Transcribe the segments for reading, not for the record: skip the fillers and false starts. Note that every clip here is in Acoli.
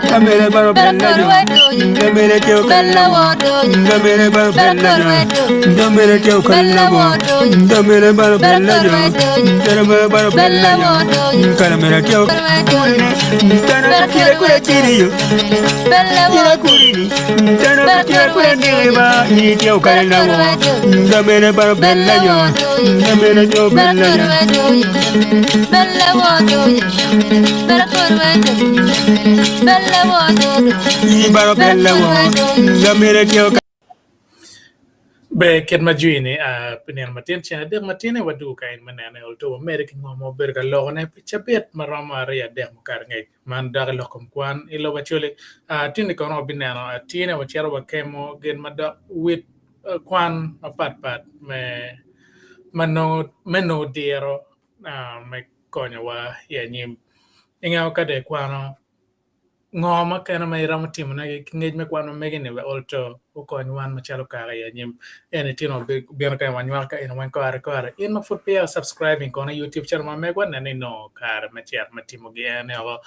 Kamere baro bella jo, kamere teo kalla mo, kamere baro bella jo, kamere teo kalla mo, kamere baro bella jo, kamere baro bella jo, kamere teo tana kira kura kiri yo, kira kuri ni, tana kira kura kiri ba, ni teo kalla mo, kamere baro bella jo, kamere teo bella jo. Ber kit ma jwi ni pi nino matin ceng adek matin-ni wadwogo ka in me nene ol to wamede ki ngo ma wabedo ka lokone pi cabit ma romo aryo adek mukato angec. Man dok i lok kom kwan i lobo Acholi. Tin-ni kono wabineno atine wacito wakemo gin ma dok wit kwan mapatpat me me nongo diro me konyowa i anyim. Inge ka dong ikwano, ngo mukene ma iromo timone ki ngec me kwan ma megi-ni wek oto okony wan macalo kaka i anyim? Eni tye wabino kany wanywako ka eni weng kore ki kore. In ma pud peya subscribing kono i YouTube channel ma megwa nen ni inongo kare me cito me timo gi eni woko.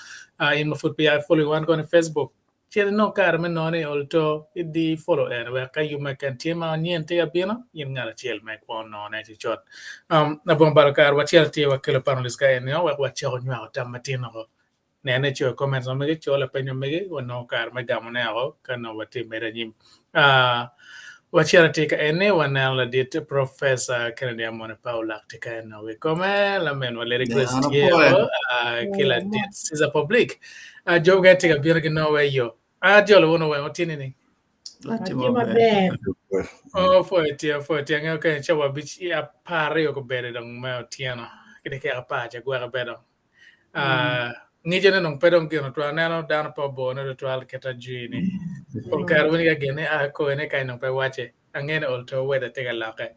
In ma pud peya i following wan kono i Facebook, Cit inong kare me nongo ni olto idi follow en wek ka yub meken tye ma nyen tye ka bino, in ngat acel ma ikwongo nongone cucut. Um, labongo balo kare wacel tye wakelo panelist ka eni wek wacako nywako tam matin oko. Nene coyo comments ma megi, co lapeny ma megi, wanongo kare me gamone oko ka nongo watye medo anyim. Uh, wacito atir ka eni waneno ladit Professor Kennedy Amone Paulak tye ka eno wi kome, laminwa Lady Grace tye oko, uh, ki ladit Caesar Public. Uh, jo mukene tye ka bino ginongo wa iyo. Uh, jolo wunu weng otyeni ni. Atye maber. Oh, pwoyo tye, pwoyo tye. Angeyo ka cawa abic 12 obedo dong me otyeno. Ki dakika apar ca gweke bedo. Uh, ngicone dong pe dong gino twal. Aneno dano pe obone tutwal kita jwi ni. Pol kare winyo ka gin ni ah koyone kany dong pe wace. Angeyo ni olto weather tye ka lokke.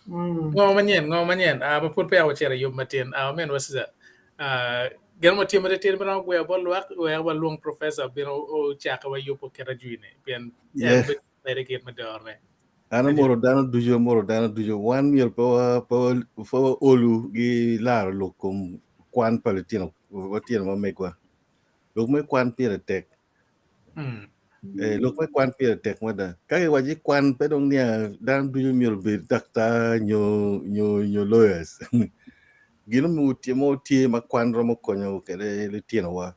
Ngo manyen, ngo manyen. Ah, ma pud peya wacito i yub matin. Ah, ominwa Caesar. Ah, gin mo tye matitidi ma romo gweyo bot lwak wek walwong professor obino ocake wa yubo kita jwi ni pien en Yeah. bedo kit me dorne. An amoro dano ducu, amoro dano ducu. Wan myero pe wa, pe wa, pe waolu gi laro lok kom kwan pa litino, litino ma megwa. Lok me kwan pire tek. Mm. Eh, lok me kwan pire tek mada. Ka giwaco ni kwan pe dong niya dano ducu myero obed daktar nyo, nyo, nyo lawyers. Gin mo tye mo tye ma kwan romo konyo kwede litinowa.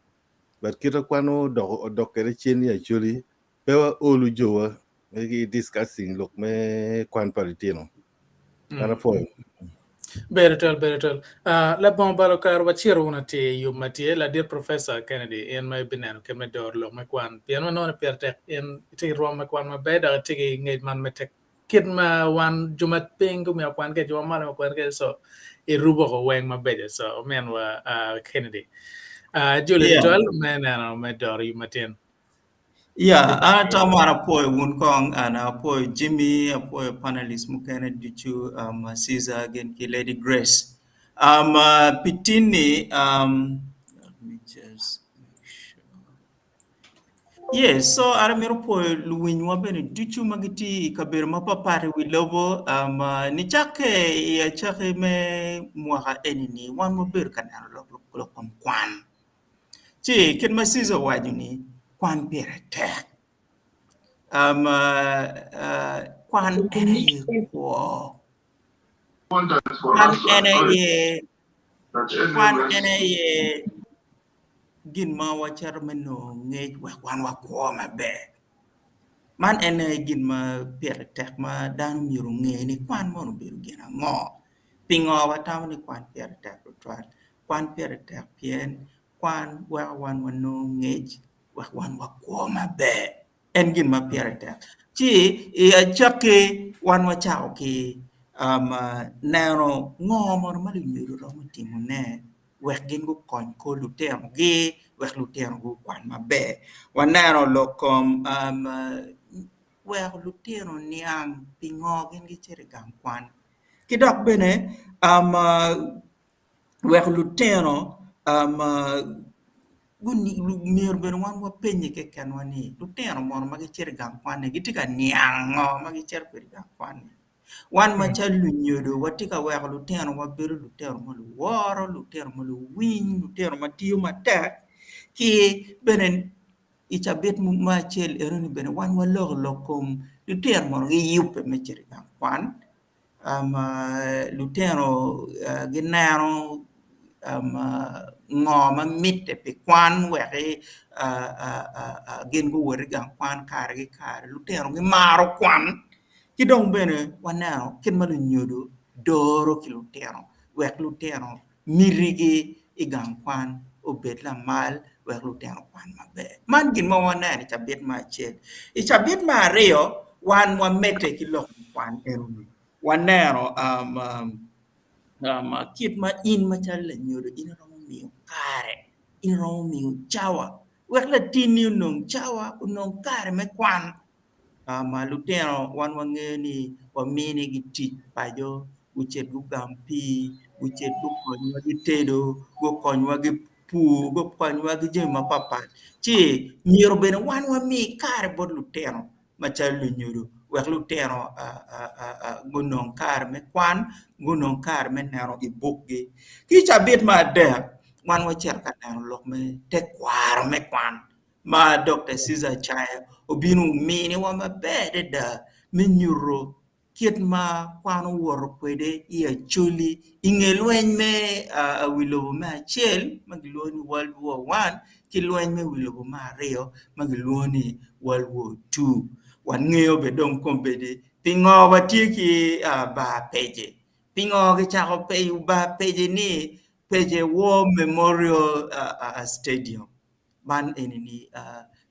But kite kwan odok, odok kwede cen i Acholi, pe waolu jowa ki discussing lok me kwan pa litino. An apwoyo. Ber twal, ber twal. Uh, labongo balo kare wacito wunu atir i yub ma tye ladit Professor Kennedy in ma ibineno kit me doro lok me kwan pien wanongo ni pire tek in itye ki rwom me kwan maber dok itye ki ngec man me tek kit ma wan jo ma piny gumito kwan kwede jo ma malo kwan kwede so irubo ko weng mabeco so ominwa uh, Kennedy. Uh, Julie Yeah. twal me neno me doro yub matin. Yeah, an atamo an apwoyo wun kong, an apwoyo Jimmy, apwoyo panelist mukene ducu, um, Caesar gin ki Lady Grace. Um, uh, pi tin-ni, um, let me just make sure. Yes, so an amito pwoyo luwinywa bene ducu ma gitye i kabedo mapapat i wi lobo, um, uh, nicakke i acakki me mwaka eni-ni wan wabedo ka neno lok, lok kom kwan. Ci kit ma Caesar owaco ni kwan pire tek, um, kwan en aye kwo, kwan en aye kwan en aye gin ma wacito me nongo ngec wek wan wakwo maber. Man en aye gin ma pire tek ma dano myero onge ni kwan mono obedo gin ango, pingo watamo ni kwan pire tek tutwal. Kwan pire tek pien kwan weko wan wanongo ngec wek wan wakwo maber. En gin ma pire tek. Ci i acakki wan wacako ki neno ngo mono ma lunyodo romo timone wek gin gukony kor lutinogi wek lutino gukwan maber. Waneno lok kom weko lutino niang pingo gin gicito i gang kwan ki dok bene weko lutino myero bene wan wapenye kekenwa ni lutino mono ma gicito i gang kwan-ni gitye ka niang ngo ma gicito kwede i gang kwan-ni? Wan macalo lunyodo watye ka weko lutinowa bedo lutino ma luworo, lutino ma luwiny, lutino ma tiyo matek. Ki bene i cabit me acel enoni bene wan waloko lok kom lutino mono giyubbe me cito i gang kwan lutino gineno ngo ma mitte pi kwan wek gin guwot i gang kwan kare ki kare lutino gimaro kwan ki dong bene waneno kit ma lunyodo doro ki lutino wek lutino mitigi i gang kwan obed lamal wek lutino okwan maber. Man gin ma waneno i cabit me acel. I cabit me aryo, wan wamedde ki lok me kwan enoni. Waneno kit ma in macalo lanyodo in iromo miyo kare, in iromo miyo cawa wek latinni onong cawa, onong kare me kwan. Ma lutino wan wangeyo ni waminigi tic paco gucit gugam pii, gucit gukonywa ki tedo, gukonywa ki pur, gukonywa ki jami mapatpat ci myero bene wan wami kare bot lutino macalo lunyodo wek lutino gunong kare me kwan, gunong kare me neno i bukgi. Ki i cabit me adek wan wacito ka neno lok me tekwaro me kwan ma Dokta Ceasar Caya obino ominiwa maber adada me nyuto kit ma kwan owoto kwede i Acholi i nge lweny me wi lobo me acel ma kilwongo ni World War One ki lweny me wi lobo me aryo ma kilwongo ni World War Two. Wangeyo bene dong kombeddi pingo watye ki bar pece, pingo kicako bar pece ni Pece War Memorial Stadium. Man eni-ni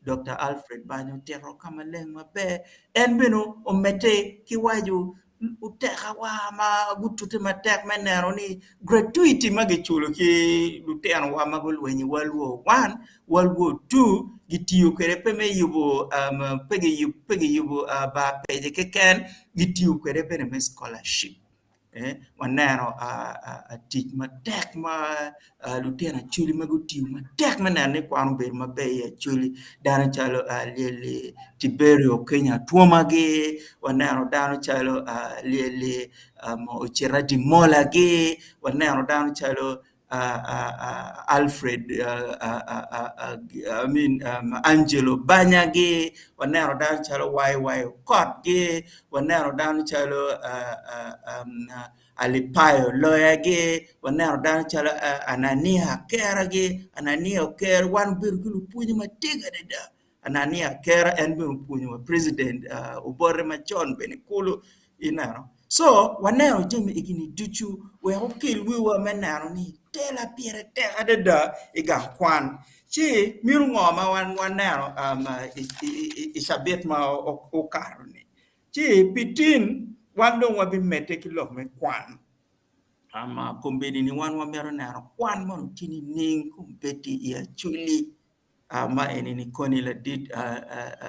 Dokta Alfred Banyo otito ka maleng maber. En bene omedde ki waco otekawa ma gutute matek me neno ni gratuity ma giculo ki lutinowa ma gulwenyo i World War One, World War Two gitiyo kwede pe me yubo pe giyubo bar pece keken gitiyo kwede bene me scholarship. Waneno tic matek ma lutino Acholi ma gutiyo matek me neno ni kwan obedo maber i Acholi dano calo Lyelli Tiberio Kenya Atwomagi, waneno dano calo Lyelli Ocita Dimolagi, waneno dano calo Alfred I mean Angelo Banyagi, waneno dano calo YY Okotgi, waneno dano calo Alipayo Loyagi, waneno dano calo Anania Akeragi, Anania Okere, wan obedo ki lupwonye matego adada. Anania Akera en bene opwonyo wa president Obote macon bene kulu ineno. So waneno jami egini ducu wek okel wiwa me neno ni tela pire tek adada i gang kwan. Ci meno ngo ma wan waneno i cabit ma okato ni. Ci pi tin wan dong wabimedde ki lok me kwan. Kombeddi ni wan wamito neno kwan mono tye nining kombeddi i Acholi. ma eni-ni koni ladit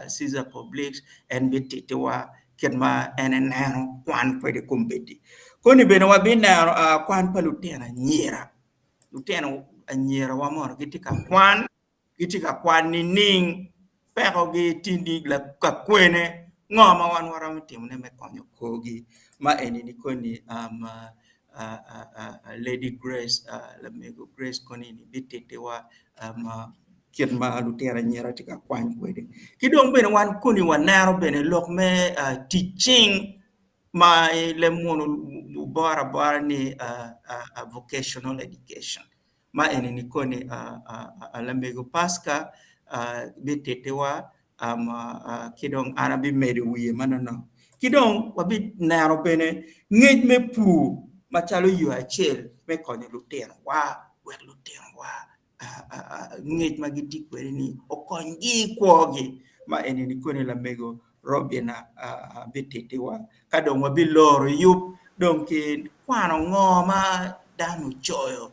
Ceasar Publix en bititiwa kit ma en eneno kwan kwede kombeddi. Koni bene wabineno kwan pa lutino anyira, lutino anyirawa mono gitye ka kwan, gitye ka kwan nining, pekogi tye kakwene, ngo ma wan waromo timone me konyo korgi ma eni-ni koni Lady Grace lamego Grace koni bititiwa kit ma lutino anyira tye ka kwany kwede. Ki dong bene wan koni waneno bene lok me tic cing ma i leb munu oboro abora ni vocational education ma eni-ni koni lamego Pasca bititiwa ki dong an abimedo wiye manonok. Ki dong wabineno bene ngec me pur macalo yo acel me konyo lutinowa wek lutinowa ngec ma gitye kwede-ni okonygi i kwogi. Ma eni-ni koni lamego Robina bititiwa ka dong wabiloro yub dong ki kwano ngo ma dano ocoyo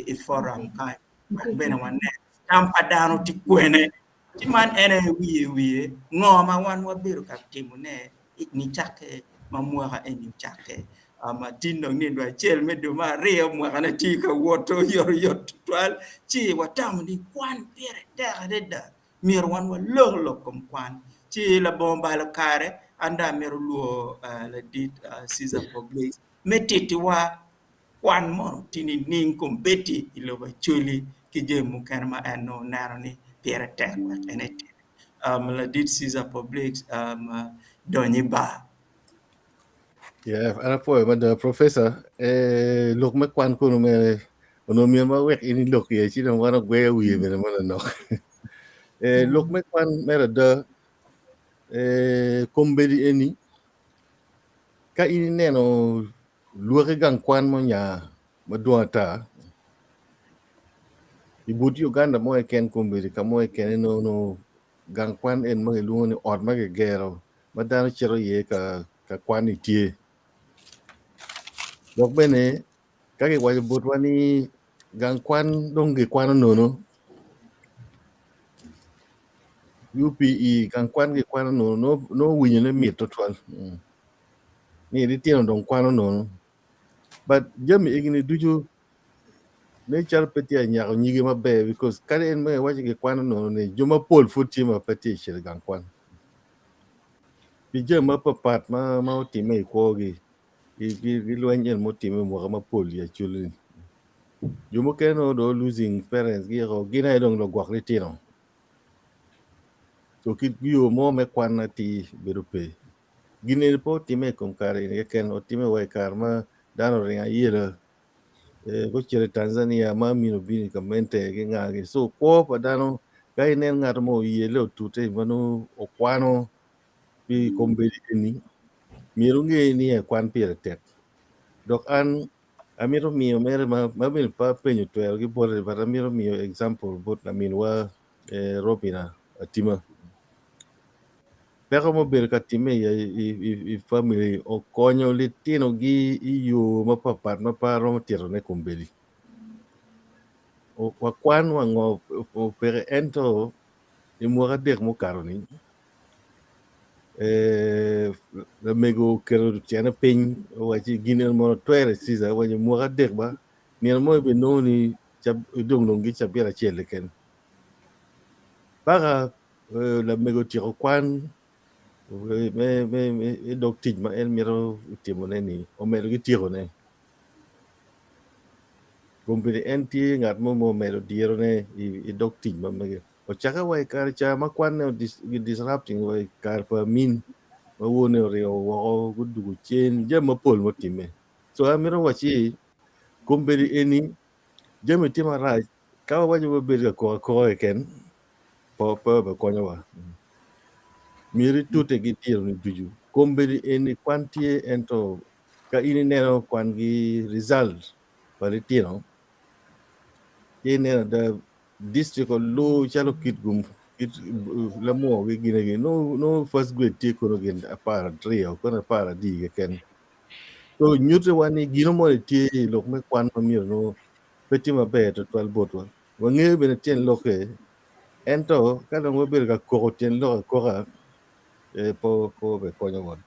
i forum kany. Wek bene wanen tam pa dano tye kwene. Ci man en aye wiye wiye ngo ma wan wabedo ka timone nicakke ma mwaka eni ocakke. Ma tin dong nino acel me dwe me aryo mwakane tye ka wot oyotoyot tutwal ci watamo ni kwan pire tek adada myero wan walok lok kom kwan. Ci labongo balo kare an dong amito lwongo ladit Ceasar Publix me tittiwa Kwan mono tye nining kombeddi i lobo Acholi? ki jami mukene ma en nongo neno ni pire tek wek en etim. Ladit Ceasar Publix dony i bar. Yeah, an apwoyo mada professor. Eh, lok me kwan kono mere onongo myero ma wek in ilok iye ci dong wan ogweyo wiye bene mo nanok. Eh, lok me kwan mere ada eh, kombeddi eni ka in ineno lwaki gang kwan ma onya madwong ata i but Uganda mo keken kombeddi ka mo keken inongo gang kwan en ma kilwongo ni ot ma kigero ma dano cito iye ka ka kwan-ni tye. Dok bene ka kiwaco botwa ni gang kwan dong gikwano nono, UPE gang kwan gikwano nono nongo winyone mit tutwal ni litino dong kwano nono but jami egini ducu nen calo pe tye ka nyako nyige maber because kadi en ma iwaco gikwano nono ni jo mapol pud tye ma pe tye ka cito i gang kwan. Pi jami mapapat ma otimme i kwogi ki lweny eni mutimme mwaka mapol i Acholi-ni. Jo mukene nongo dong losing parents gi eko gin aye dong lugwok litino. So kit yo mo me kwan atir bedo pe. Gin eni pe otimme i kom kare eni keken, otimme wa i kare ma dano oringo ayela gucito i Tanzania ma Amin obino i gamente ki nga-gi. So kwo pa dano ka inen ngat mo oyelle otute ma nongo okwano pi kombeddi eni myero onge ni kwan pire tek. Dok an amito miyo mere ma bene pe apenyo twero ki bote but amito miyo example bot laminwa Robina Atima. Peko ma obedo ka timme i famili okonyo litinogi i yo mapatpat ma pe aromo titone kombeddi. Wakwan wango peke ento i mwaka adek mukato-ni lamego oketo tyene piny owacci gin eni mono twere Cica owaco mwaka adek ba nino mo ibinongo ni idong dong ki cabit acel keken paka lamego otyeko kwan me dog tic ma en mito timone-ni omedo ki tyekone kombeddi en tye ngat mo ma omedo dirone i dog tic ma mege ocakke wa i kare ca ma kwanne disrupting wa i kare pa Amin ma wone oringo woko gudwogo cen jami mapol mutimme so amito wacci kombeddi eni jami tye marac ka wawaco ni wabedo ka kok akoka keken pe obikonyowa. Myero itute ki dironi ducu. Kombeddi eni kwan tye ento ka in ineno kwan ki result pa litino ci ineno ada district olu calo Kitgum lamwo ki gine gi nongo first grade tye kono gin apararyo kono aparadi keken. So nyutti wa ni gino moni tye i lok me kwan ma myero nongo pe tye maber tutwal botwa. Wangeyo bene tyen lokke, ento ka dong wabedo ka koko tyen lok akoka, pe obikonyowa.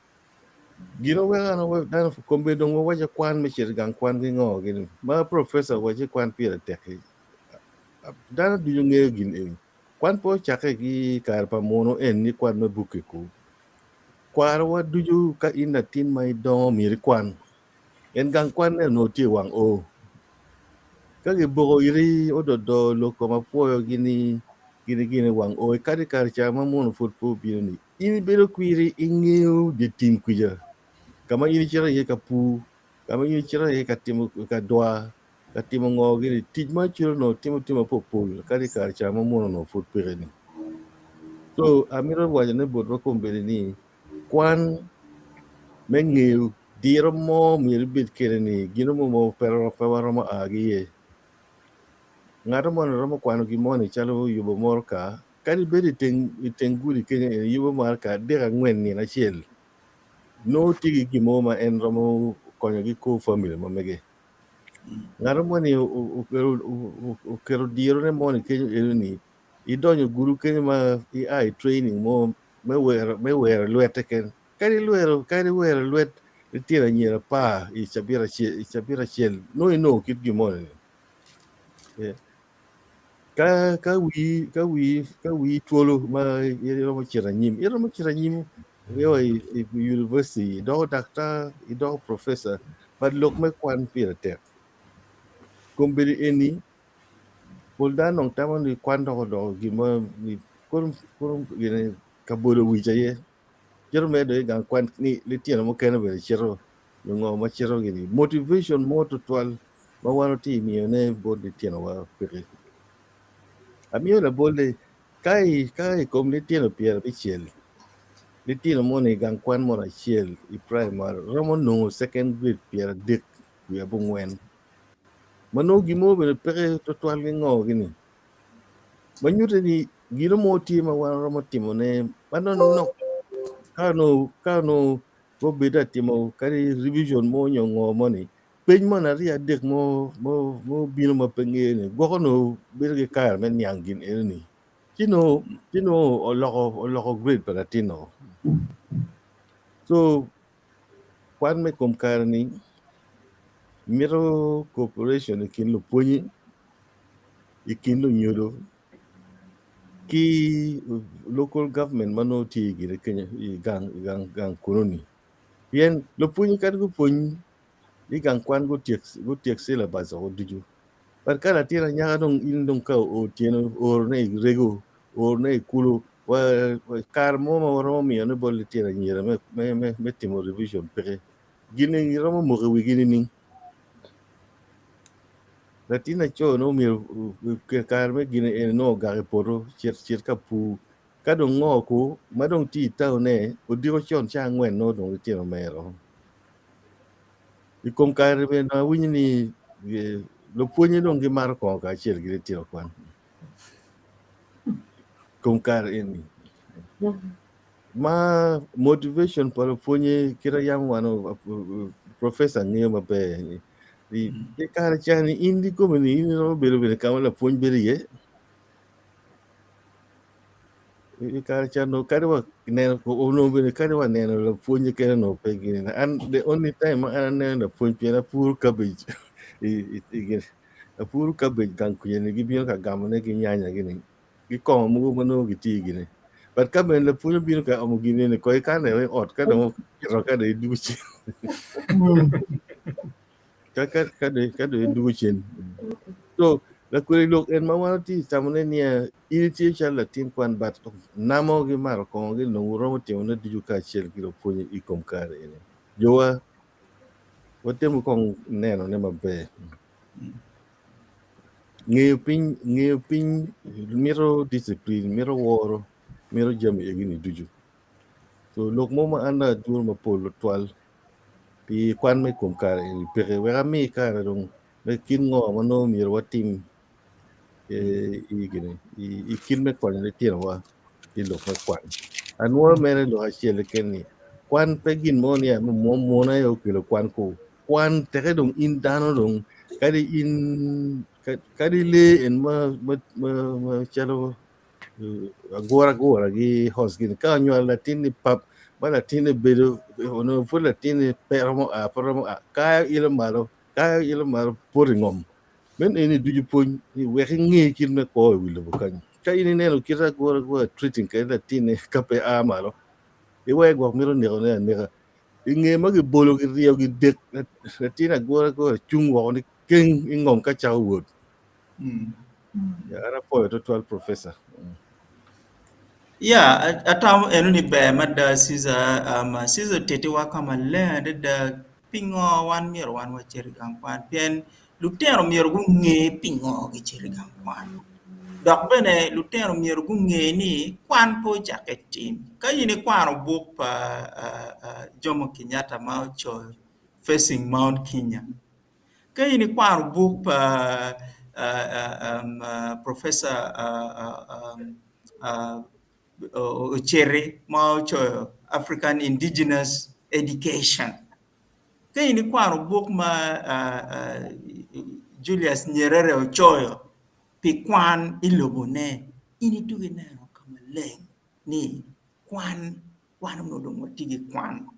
Gin ma weko an dano kombeddi dong wawaco kwan me cito i gang kwan ki ngo gini ma professor owaco ni kwan pire tek-ki dano ducu ngeyo gin eni. Kwan pe ocakke ki i kare pa munu en ni kwan me buk-ki ku. Kwarowa ducu ka in latin ma idongo myero ikwan. En gang kwanne onongo tye i wang oo. Ka giboko iti ododo lok kom apwoyo gini gini gini i wang oo kadi i kare ca ma muno pud pe obino ni in ibedo kwiri ingeyo dye tim kwica ka ma in icito iye ka pur, ka ma in icito iye ka timo ka dwa, ka timo ngo gini tic ma acwalo onongo timo tim mapolpol kadi i kare ca ma muno onongo pud peke ni. So amito waco ne botwa kombeddi ni kwan me ngeyo diro mo myero ibed kwede ni gino mo ma pe waromo a ki iye. Ngat moni romo kwano gin moni calo yubo motoka kadi bed i teng gudi kenyo eni yubo motoka adek angwen nino acel nongo tye ki gin mo ma en romo konyo ki kor famili ma mege. Ngat moni oketo dirone moni kenyo eno-ni idonyo i gudo kenyo ma ia i training mo me wero lwete keken. Kadi ilwero kadi iwero lwet litino anyira apar i cabit acel i cabit acel nongo inongo kit gin moni ni. Ka ka wii ka wii ka wii twolo ma iromo cito anyim iromo cito anyim nio i university idoko daktar idoko professor but lok me kwan pire tek. Kombeddi eni. Pol dano dong tamo ni kwan dok odoko gin mo ni kono kono gine kabodo wic aye cito mere dong i gang kwan ni litino mukene bene cito nyo ngo ma cito gini motivation mo tutwal ma wan watye ka miyone bot litinowa peke. Amiyo labolle ka i ka i kom litino 50, litino moni i gang kwan mono acel i primary romo nongo second grade 39. Ma nongo gin mo bene peke tutwal ki ngo gini ma nyutte ni gino mo tye ma wan waromo timone ma nonok ka onongo ka onongo gubedo atimo kadi revision mo nyo ngo moni peny moni aryo adek mo mo mo obino ma pe ngeyo ni gwok onongo bedo ki kare me niang gin enoni ci nongo ci nongo oloko oloko grade pa latin-nu so Kwan me kom kare-ni mito cooperation i kin lupwonye, i kin lunyodo ki local government ma nongo tye gire kenyo i gang gang kunu-ni pien lupwonye kadi gupwony i gang kwan gutyek syllabus woko ducu but ka latin anyaka dong in dong ka oo otyeno oorone i rego oorone i kulu wa kare mo ma waromo miyone bot litino anyira me timo revision peke gin eni romo moko i wigi nining? Latin laco nongo myero kare me gin eni nongo ogak i poto cit cit ka pur ka dong ngo ku ma dong tye i taun-ne odiko con ca angwen nongo dong litino mero. I kom kare bene dong awinyo ni lupwonye dong gimato kongo kacel ki litino kwan i kom kare eni ma motivation pa lupwonye kit ma yam wan professor ngeyo maber ni i kare ca-ni in kikomi ni in iromo bedo bene ka ma lapwony bedo iye. I kare ca onongo kadi wa neno onongo bene kadi wa neno lapwony keken onongo pe gini an the only time ma an aneno lapwony pien apuro kabej apuro kabej gang kwija ni gibino ka gamone ki nyanya gini ki kongo mogo ma nongo gitye gini but ka bene lapwony obino ka omo gini eni ko ikane i ot ka dong ocito ka dong idwogo cen ka dong idwogo cen so lakwede lok en ma wan watye ka tamone niya In itye calo latin kwan but namo ki mato kongo gi nongo wuromo timo ne ducu kacel ki lupwonye i kom kare eni. Jowa, watemu kong neno ne maber. Ngeyo piny, ngeyo piny mito discipline, mito woro, mito jami egi ni ducu. So lok mo ma an dong adworo mapol tutwal pi kwan me kom kare eni peke wek ami kare dong me kit ngo ma nongo myero watim i kit me konyo litinowa i lok me kwan. Anwoyo mere lok acel keken ni kwan pe gin mo ni munu aye okelo kwan ku kwan teke dong in dano dong kadi in kadi lee en ma calo aguragura ki horse gini ka onywalo latin ni pap ma latinne bedo onongo pud latinne pe romo a pe romo a kayo ilo malo kayo ilo malo poto i ngom Meno eni ducu pwony ni wek inge kit me kwo i wi lobo kany. Ka in ineno kit aguragura treating kwede latinni ka pe a malo, iweko gwok mito nekone aneka. I nge ma gibolo kiryeyo gidek, latin aguragura cung woko ni keng i ngom ka cako wot. An apwoyo twatwal Professor. Ya, atamo eno ni ber mada Caesar, um, Caesar otitiwa ka maleng adada pingo wan myero wan wacit i gang kwan pien lutino myero gunge pingo gicito i gang kwan dok bene lutino myero gunge ni kwan pe ocakke tim ka in ikwano buk pa Jomo Kenyatta ma ocoyo Facing Mount Kenya Ka in ikwano buk pa Professor Oceri ma ocoyo African Indigenous Education, ka in ikwano buk ma Julius Nyerere ocoyo pi kwan i lobone, in ituko ineno ka maleng ni kwan, wan onongo dong watye ki kwan.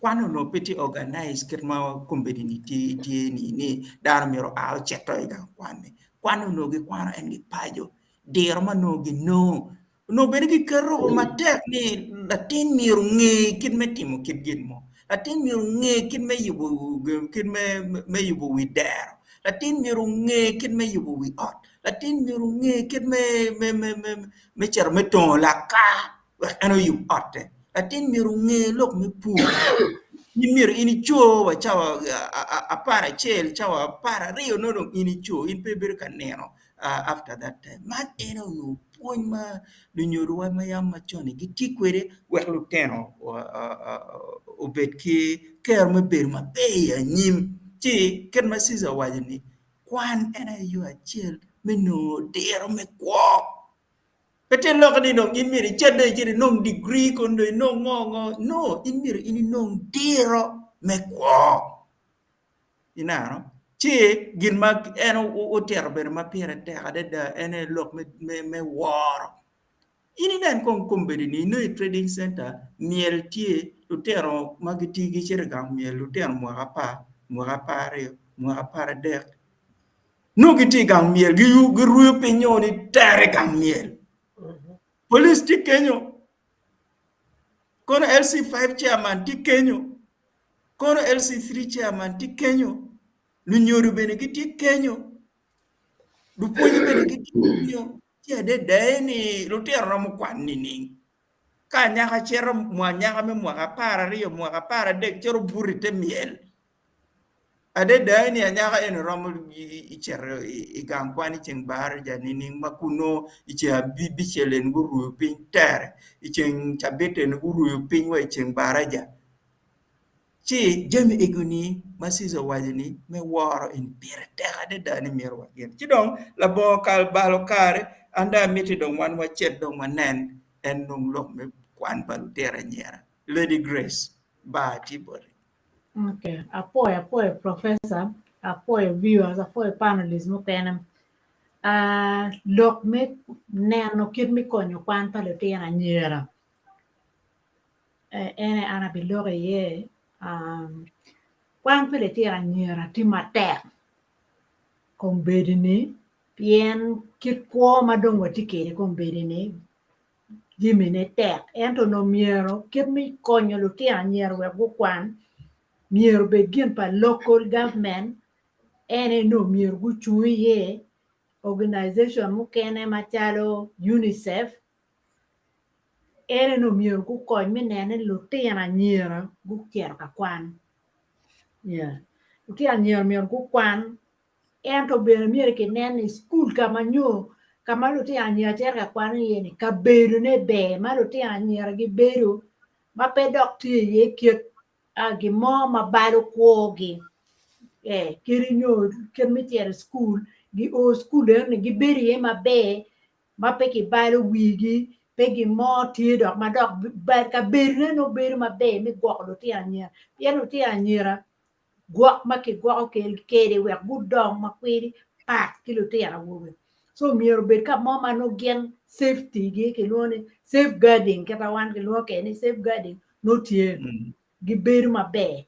Kwan onongo pe tye organize kit ma kombeddi ni tye ni ni dano myero oa ocito i gang kwan-ni. Kwan onongo gikwano en ki paco, diro ma onongo ginongo onongo bene giketo matek ni latin myero onge kit me timo kit gin mo, latin myero onge kit me yubo kit me yubo wi dero, latin myero onge kit me yubo wi ot. Latin myero onge kit me me me me cito me tongo lakar wek en oyub otte. Latin myero onge lok me pur. In myero in ico wa cawa aparacel, cawa apararyo nongo dong in ico, in pe ibedo ka nino after that time. Man ene onongo pwony ma lunyodowa ma yam macon-ni gitye kwede wek lutino obed ki kero me bedo maber i anyim. Ci kit ma Ciza owaco-ni, kwan en aye yo acel me nongo diro me kwo. Pe tye lok ni dong in myero icit dong icit inong digri kono dong inong ngo ngo. No, in myero in inong diro me kwo. Ineno? Ci gin ma en otito bene ma pire tek adada en aye lok me woro. In inen kong kombeddi ni inongo i trading center myel tye lutino ma gitye gicito i gang myel lutino mwaka apar, mwaka apararyo, mwaka aparadek nongo gitye i gang myel giruyo piny nyo ni tere i gang myel. Police tye kenyo kono LC5 chairman tye kenyo Kono LC3 chairman tye kenyo, lunyodo bene gitye kenyo, lupwonye bene gitye kenyo, ci adada ni lutino romo kwan nining? Ka anyaka cito anyaka me mwaka apararyo, mwaka aparadek cito buto i te myel, adada ni anyaka eni romo cito i gang kwan i ceng baraja nining ma kun nongo i ceng abicel eni guruyo piny tere, i ceng cabit eni guruyo piny wa i ceng baraja. Ci jami ego-ni ma Ciza owaco ni me woro eni pire tek adada ni myero wagin. Ci dong labongo kal balo kare, an dong amiti dong wan wacit dong wanen en dong lok me kwan pa lutino anyira. Lady Grace, bar tye boti. Okay, apwoyo apwoyo professor, apwoyo viewers, apwoyo panelists mukene. Uh, lok me neno kit me konyo kwan pa lutino anyira. En aye an abiloko iye, kwan pi litino anyira tye matek kombeddi-ni pien kit kwo ma dong watye kwede kombeddi-ni jamine tek ento onongo myero kit me konyo lutino anyira wek gukwan myero obed gin pa local government en aye nongo myero gucung iye organization mukene macalo UNICEF En eni omyero gukony me neno ni lutino anyira gucito ka kwan. Lutino anyira myero gukwan ento bene myero kinen ni cukul ka ma nyo ka ma lutino anyira cito ka kwan iye-ni kabedone ber ma lutino anyira gibedo ma pe dok tye iye kit gin mo ma balo kwogi kadi nyo kit me cito i cukul gio cukul enoni gibedo iye maber ma pe kibalo wigi, pe gin mo tye dok ma dok kabedone nongo bedo maber me gwoko lutino anyira pien lutino anyira gwok ma kigwoko kwede wek gudong ma kwidi pat ki lutino awobe so myero obed ka mo ma nongo gin safety gi kilwongo ni safeguarding kit ma wan kilwongo kwede ni safeguarding nongo tye gibedo maber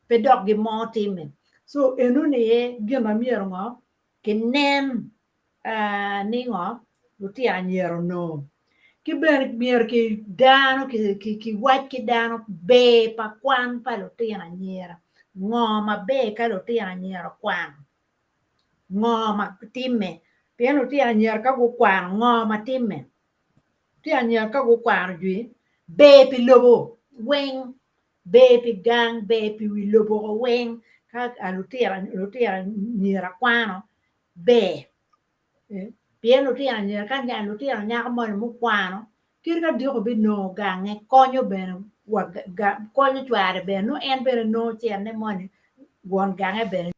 pe dok gin mo timme so enoni aye gin ma myero ngo kinen ningo lutino anyira onongo ki bene myero ki dano kiwac ki dano ber pa kwan pa lutino anyira ngo maber ka lutino anyira okwano ngo ma timme pien lutino anyira ka gukwano ngo ma timme lutino anyira ka gukwano jwi ber pi lobo weng ber pi gang ber pi wi lobo weng ka lutino anyira kwano ber pien lutino anyira ka lutino anyaka moni mukwano kadi ka diko binongo gange konyo bene wa konyo cware bene nongo en bene nongo cente moni won gange bene.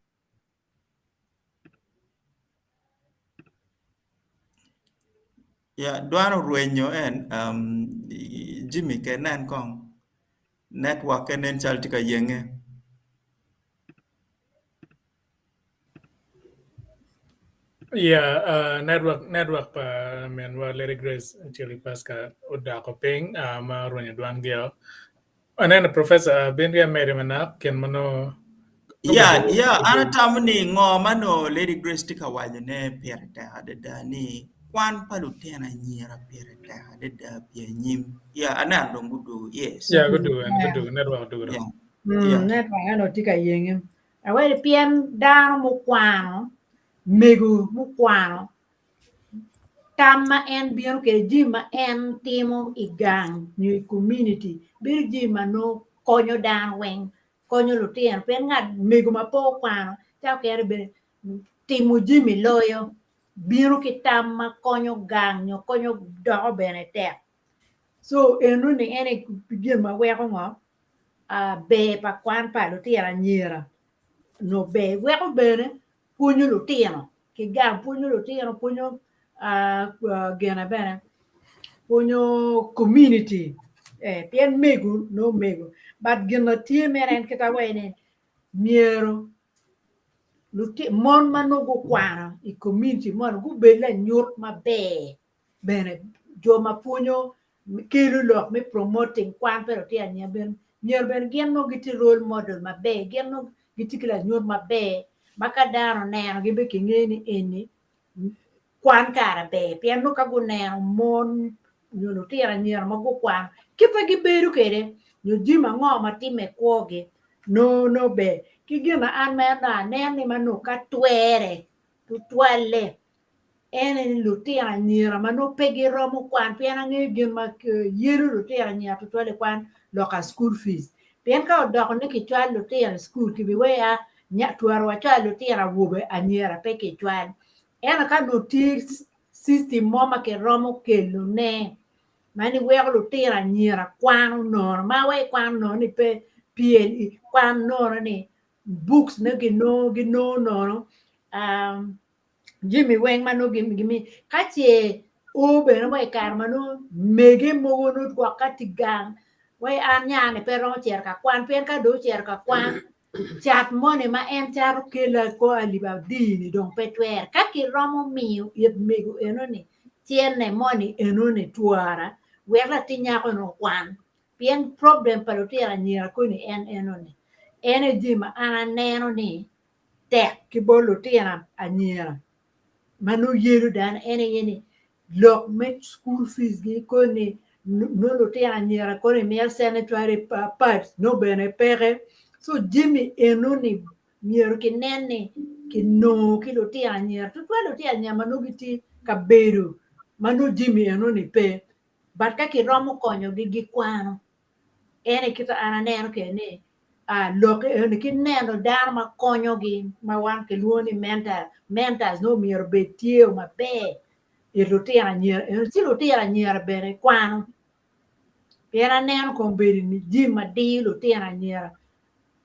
Ya dwan orwenyo en Jimmy ke nen kong network-ke nen calo tye ka yenge. Yeah, uh, network network pa minwa Lady Grace Chili Pasca odoko piny uh, ma orwenyo dwan gio. Aneno Professor uh, bin ki amede manok kin ma nongo Ya, ya, an atamo ni ngo ma nongo Lady Grace tye ka wacone pire tek adada ni kwan pa lutino anyira pire tek adada pi anyim. Ya, aneno dong gudwogo, yes. Yeah, gudwogo, gudwogo, network odwogo dong. Yeah. Yeah. Network eno tye ka yenge. Aweri pien dano mukwano, mego mukwano. Tam ma en bino kwede, jami ma en timo i gang nyo i community bedo jami ma nongo konyo dano weng, konyo lutino pien ngat mego ma pe okwano ca okene bene timo jami loyo bino ki tam ma konyo gang nyo konyo doko bene tek. So enoni en aye gin ma weko ngo ber pa kwan pa lutino anyira nyo ber weko bene pwonyo lutino ki gang pwonyo lutino pwonyo gine bene pwonyo community pien mego nongo mego but gin ma tye mere en kit awaci ni myero mon ma nongo gukwano i community moni gubed lanyut maber bene jo ma pwonyo kelo lok me promoting kwan pa lutino anyira bene myero bene gin nongo gitye role model maber gin nongo gitye ki lanyut maber ma ka dano oneno gi bene kingeyo ni eni kwan kara ber pien nongo ka guneno mon nyo lutino anyira ma gukwano kit ma gibedo kwede nyo jami ango ma timme i kwogi nongo nongo ber ki gin ma an mere aneno ni ma nongo ka twere tutwalle En eni lutino anyira ma nongo pe giromo kwan pien angeyo gin ma yelo lutino anyira tutwal i kwan loka school fees pien ka odoko ni kicwalo lutino i school kibiweyo a twero wacwalo lutino awobe anyira pe kicwal ento ka nongo tye system mo ma kiromo kelone ma ni weko lutino anyira kwano nono ma weko ikwano nono ni pe PLE kwan nono ni books ne ginongo ginongo nono Jami weng ma nongo gimiyo ka ce o bene wa i kare ma nongo mege mogo nongo gwok ka tye gang wai an nya-ni pe romo cito ka kwan pien ka dong ocito ka kwan cat moni ma en cato kelo kor alip adi-ni dong pe twere ka kiromo miyo it mego enoni cene moni enoni twara wek latin nyako-ni okwan pien problem pa lutino anyira koni en enoni en aye jami ma an aneno ni tek ki bot lutino anyira ma nongo yelo dano en aye ni lok me school fees gi koni nongo lutino anyira koni mito sanitary pads nongo bene peke so jami eno ni myero kinen ni kinongo ki lutino anyira tutwal lutino anyira ma nongo gitye ka bedo ma nongo jami eno ni pe but ka kiromo konyogi gikwano En aye kit ma an aneno kwede ni lok eni ki neno dano ma konyogi ma wan kilwongo ni mentor, mentors nongo myero obed tye maber i lutino anyira eno ci lutino anyira bene kwano pien aneno kombeddi ni jami ma diyo lutino anyira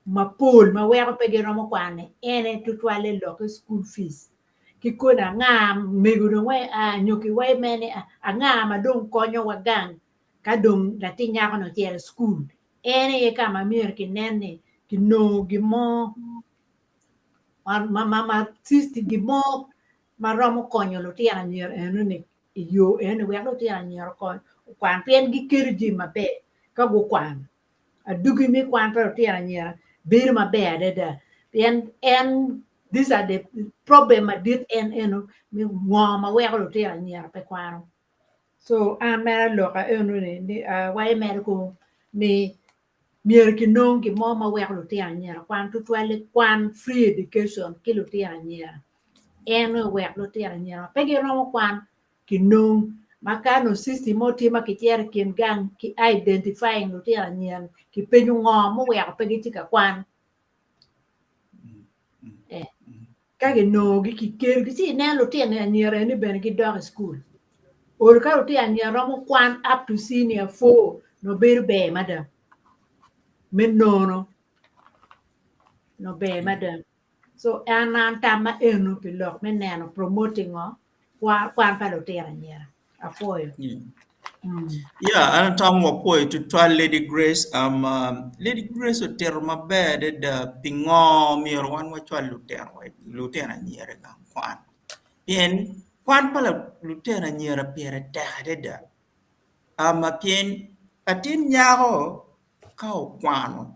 mapol ma weko pe giromo kwane ene tutwalle lok ki school fees ki kodi anga mego dong wai nyo ki wai mere ni anga ma dong konyowa gang Ka dong latin nyako-ni ocito i cukul, en aye ka ma myero kinen ni kinongo gin mo gin mo ma romo konyo lutino anyira enoni i yo enoni wek lutino anyira okwan pien gikelo jami maber ka gukwano. Adwogi me kwan pa lutino anyira bedo maber adada pien en these are the problem madit en eno me ngo ma weko lutino anyira pe kwano. So an mere aloka eno ni awaco mere ko ni myero kinong gin mo ma weko lutino anyira kwan tutwalle kwan free education ki lutino anyira en owek lutino anyira ma pe giromo kwan kinong ma ka nongo system mo tye ma kicito i kin gang ki identifying lutino anyira kipenyo ngo muweko pe gitye ka kwan. Ka ginongogi kikelogi ci ineno lutino anyira eni bene gidok i cukul. Olo ka lutino anyira romo kwan up to senior 4 nongo bedo ber mada me nono nongo ber mada. So an an tamma eno pi lok me neno promoting ngo kwan pa lutino anyira. Apwoyo. Yeah, an atamo wapwoyo tutwal Lady Grace. Um, uh, Lady Grace otito maber adada pingo myero wan wacwal lutino lutino anyira i gang kwan. Pien kwan pa lutino anyira pire tek adada. Um, pien latin nyako ka okwano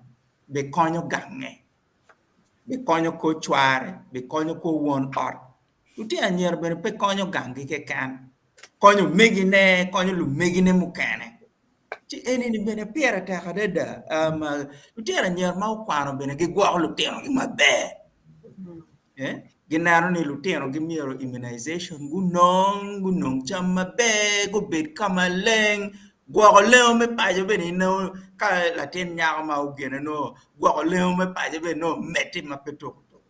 bikonyo gange, bikonyo kor cware, bikonyo kor won ot. Lutino anyira bene pe konyo ganggi keken, konyo omegine, konyo lumegine mukene. Ci enini bene pire tek adada. Lutino anyira ma okwano bene gigwoko lutinogi maber. Gineno ni lutinogi myero immunization gunong, gunong cam maber, gubed ka maleng, gwoko lengo me paco bene inongo ka latin nyako ma ogene nongo gwoko lengo me paco bene nongo omedde ma pe tuko tuko.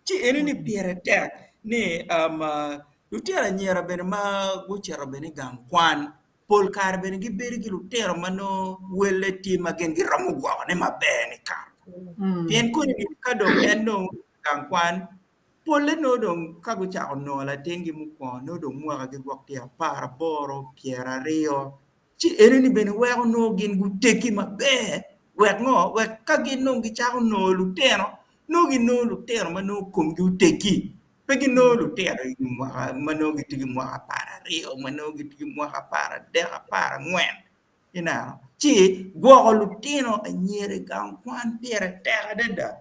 Ci enoni pire tek ni lutino anyira bene ma gucito bene i gang kwan pol kare bene gibedo ki lutino ma nongo welle tye ma gin giromo gwokone maber nikato. Pien kodi ka dong en dong gang kwan, polle nongo dong ka gucako nongo latingi mukwongo nongo dong mwakagi gwok tye aparaboro, pyeraryo, ci enoni bene weko nongo gin guteggi maber wek ngo? Wek ka gin dong gicako nongo lutino, nongo ginongo lutino ma nongo komgi oteggi, pe ginongo lutino i mwaka ma nongo gitye ki mwaka apararyo, ma nongo gitye ki mwaka aparadek, aparangwen. Ineno? Ci gwoko lutino anyira i gang kwan pire tek adada.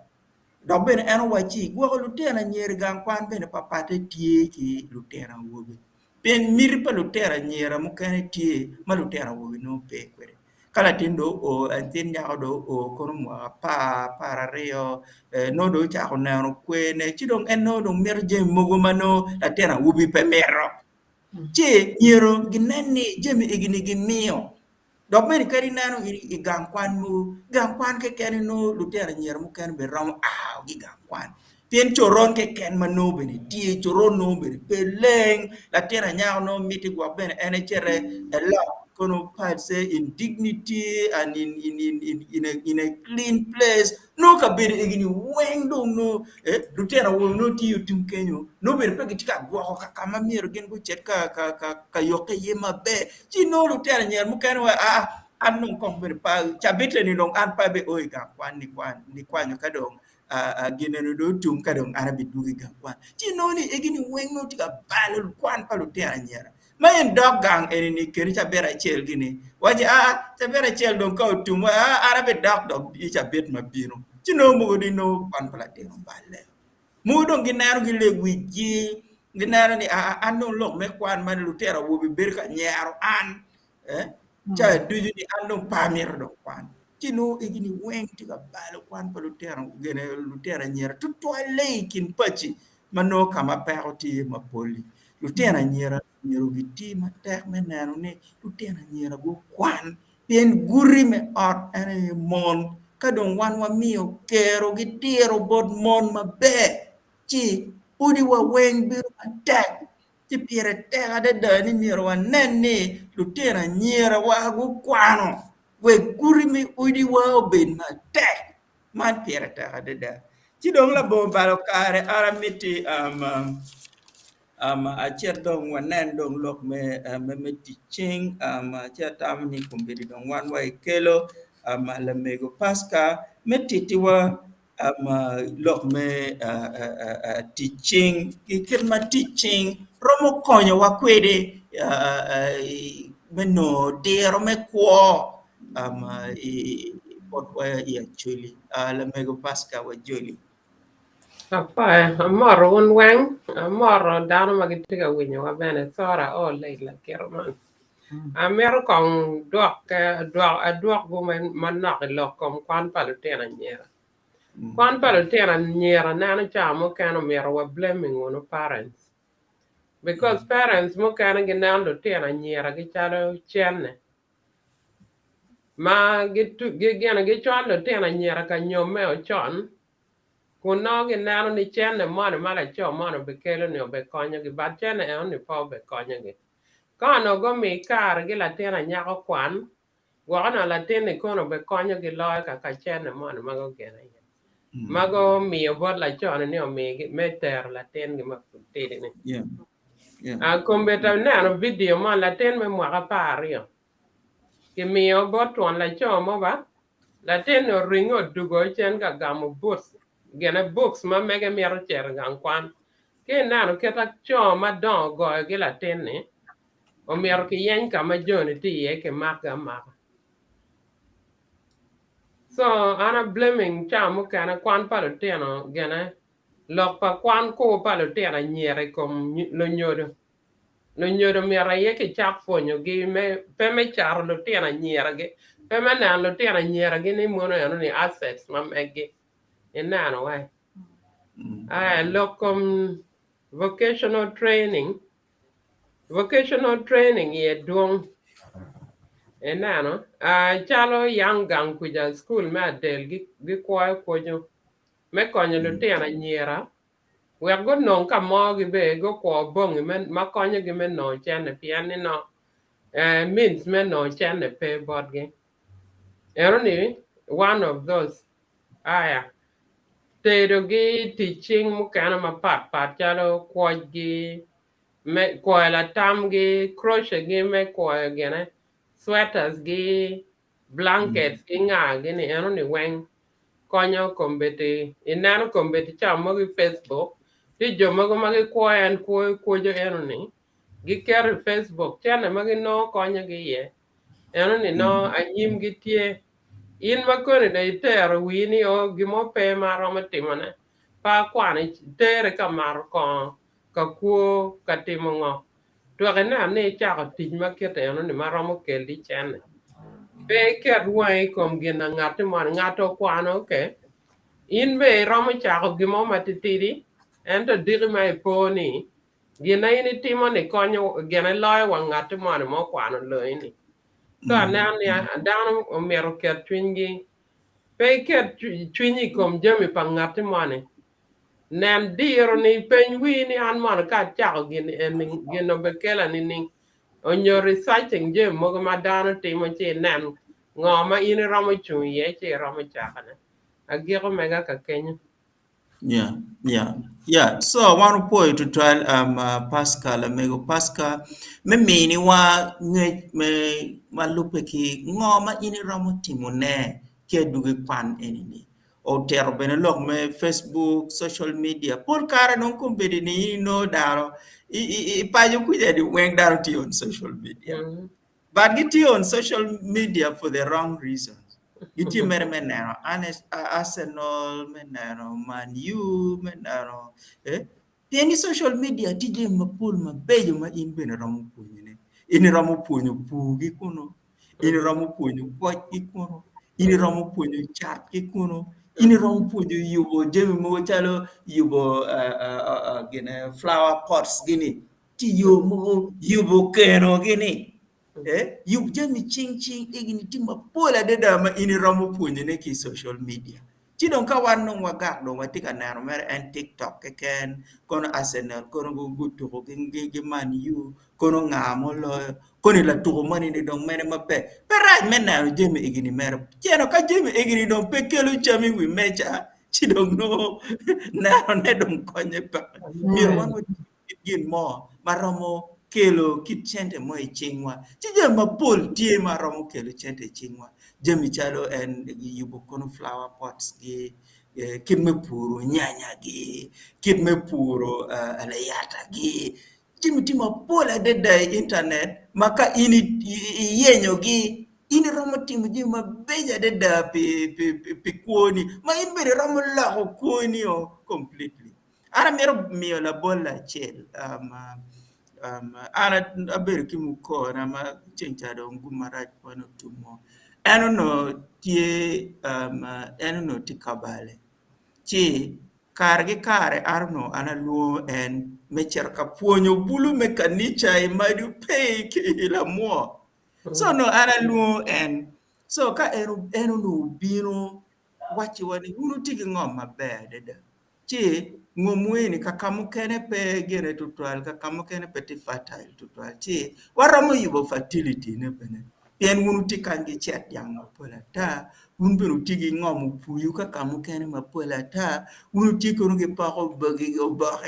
Dok bene en owacci gwoko lutino anyira i gang kwan bene papatte tye ki lutino awobe. Pien miti pa lutino anyira mukene tye ma lutino awobe nongo pe kwede. Ka latin dong oo, latin nyako dong oo kono mwaka apar, apararyo, nongo dong ocako neno kwene ci dong en nongo dong mito jami mogo ma nongo latin awobi pe mito. Ci myero ginen ni jami egi-ni gimiyo. Dok bene kadi ineno i gang kwan mogo, gang kwan keken nongo lutino anyira mukene bene romo a ki i gang kwan pien coron keken ma nongo bene tye, coron nongo bene pe leng, latin anyaka nongo miti gwok bene en ecit elok kono pace in dignity and in a clean place Nongo kabedo egini weng dong nongo lutino awobe nongo tye otum kenyo nongo bene pe gitye ka gwoko ka ma myero gin gucit ka yokke iye maber ci nongo lutino anyira mukene wa aa an dong kong bene pe cabit eni dong an pe abio i gang kwan nikwanyo ka dong gin eni dong otum ka dong an abidwogo i gang kwan ci inongo ni egini weng nongo tye ka balo kwan pa lutino anyira. Ma en dok gang eni-ni keni cabit acel gini, waci aa cabit acel dong ka otum wa aa an abidok dok i cabit ma bino. Ci nongo mogo ni nongo kwan pa latin oballe. Mogo dong gineno ki lewic-gi, gineno ni aa an dong lok me kwan ma lutino awobe bedo ka nyero an eh cawa ducu ni an dong pe amito dong kwan. Ci nongo egini weng tye ka balo kwan pa lutino gine lutino anyira tutwalle i kin paci ma nongo ka ma peko tye iye mapol-li. Lutino anyira myero giti matek me neno ni lutino anyira gukwan pien guti me ot en aye mon. Ka dong wan wamiyo kero ki diro bot mon maber ci odiwa weng bedo matek ci pire tek adada ni myero wanen ni lutino anyirawa gukwano wek guti me odiwa obed matek. Man pire tek adada. Ci dong labongo balo kare an amiti acit dong wanen dong lok me tic cing ci atamo ni kombeddi dong wan wa ikelo lamego Pasca me tittiwa lok me tic cing ki kit ma tic cing romo konyowa kwede me nongo diro me kwo botwa i Acholi. Lamego Pasca Wajoli. Apoyo, amoto wun weng, amoto dano ma gitye ka winyowa bene, cora o Leila kito man. Amito kong dwok adwokwu manok i lok kom kwan pa lutino anyira. Kwan pa lutino anyira aneno ca mukene omyero wa blaming wunu parents because parents mukene gineno lutino anyira gi calo cene. ma gin gicwalo lutino anyira ka nyomme ocon kun nongo gineno ni cente moni ma laco moni obikelo-ni obikonyogi but cente enoni pe obikonyogi. Ka onongo gumi kare ki latin anyaka okwan, gwok onongo latin-ni kono obikonyogi loyo kaka cente moni ma gugeno iye ma gumiyo bot laco-ni ni omigi me tero latingi ma pud tidi-ni. Kombeddi aneno vidio mo latin me mwaka 12 kimiyo bot twon laco mo ba latin-ni oringo odugo cen ka gamo but gine books ma mege mito cito i gang kwan ki ineno kit co madongo ogoyo ki latin-ni omyero kiyeny ka ma joni tye iye kimakgi amaka. So an a blaming ca mukene kwan pa lutino gine Lok pa kwan kur pa lutino anyira i kom lunyodo. Lunyodo myero aye kicak pwonyogi me pe me cato lutino anyiragi, pe me neno lutino anyiragi ni mono eno ni assets ma meggi. Ineno wai? Aya lok kom vocational training, vocational training iye dwong ineno calo yang gang kuca cukul me Adel gikwoyo kwoco me konyo lutino anyira wek gunong ka mo gibe gukwo bongi ma konyogi me nongo cente pien ni nongo means me nongo cente pe botgi. Eno ni one of those aya tedogi tic cing mukene mapat pat calo kwocgi me kwoyo latamgi crochet gi me kwoyo gine sweaters gi blankets ki nga gini eno ni weng konyo kombeddi ineno kombeddi ca mogo i facebook tye jo mogo ma gikwoyo en kwoyo kwoco eno ni giketo i facebook cene ma ginongo konyogi iye Eno ni nongo anyimgi tye. In ma koni dong itero wii ni o gin mo pe ma aromo timone, pe akwano itere ka mato kongo, ka kwo, ka timo ngo. Twek ineno ni icako tic ma kite eno ni ma romo kelli cene. Pe iket wangi i kom gin na ngatti moni, ngat okwano ok, in bene iromo cako gin mo matitidi ento diki ma ipo ni Gin ma in itimo-ni konyo gine loyo wa ngatti moni ma okwano loyi-ni. So aneno ni dano omyero oket cwinygi, pe iket cwinyi i kom jami pa ngatti moni. Nen diro-ni, peny wii ni an mono ka acako gin eni gin obekela nining? Onyo researching jami mogo ma dano timo ci inen ngo ma in iromo cung iye ci iromo cakone. Agiko mega ka kenyo. Yeah, yeah, yeah. So wan opwoyo tutwal um, uh, Pascal, lamego Pascal, me miniwa ngec me ma lubbe ki ngo ma in iromo timone ki adwogi kwan eni-ni. Otito bene lok me Facebook, social media. Pol kare dong kombeddi ni in inongo dano i, i, i paco kuca ni weng dano tye on social media. Mm. But gitye on social media for the wrong reasons. Gitye mere me neno Arsenal, me neno Man U, me neno eh? Pien ni social media tye jami mapol mabeco ma in bene iromo pwonyone. In iromo pwonyo pur ki kunu, in iromo pwonyo kwoc ki kunu, in iromo pwonyo cat ki kunu, in iromo pwonyo yubo jami mogo calo yubo uh, uh, uh, gine flower pots gini. Tye yo mogo yubo keno gini. Eh, yub jami cing cing egini tye mapol adada ma in iromo pwonyone ki i social media. Ci dong ka wan dong wagak dong watye ka neno mere en TikTok keken, kono Arsenal kono gutuko ki Man U, kono nga muloyo, kono latuko moni ni dong mene maber. Pe rac me neno jami egini mere. Ci ento ka jami egini dong pe kelo cam i wi meja, ci dong nongo nenone dong konye peke. Myero wan wati kit gin mo ma romo kelo kit cente mo i cingwa. Ci jami mapol tye ma romo kelo cente i cingwa. Jami calo en yubo kono flower pots gi, kit me puro nyanya gi, kit me puro layata gi. Jami tye mapol adada i internet ma ka in iyenyogi in iromo timo jami mabeco adada pi kwoni ma in bene iromo loko kwoni o completely. An amito miyo labol acel an abedo ki mukona ma ceng ca dong gum marac kwane otumo en onongo tye en onongo tye kabale ci kare ki kare an onongo an alwongo en me cito ka pwonyo bulu me kanica i Madu Pei ki i Lamwo co onongo an alwongo en co ka en onongo obino wacciwa ni wun wutye ki ngom maber adada Ci ngomwu eni ka ka mukene pe gene tutwal, ka ka mukene pe tye fertile tutwal, ci waromo yubo fertility ne bene pien wun wutye kany ki cet dyang mapol ata, wun bene wutye ki ngom opuyu ka ka mukene mapol ata, wun wutye kono ki poko oboke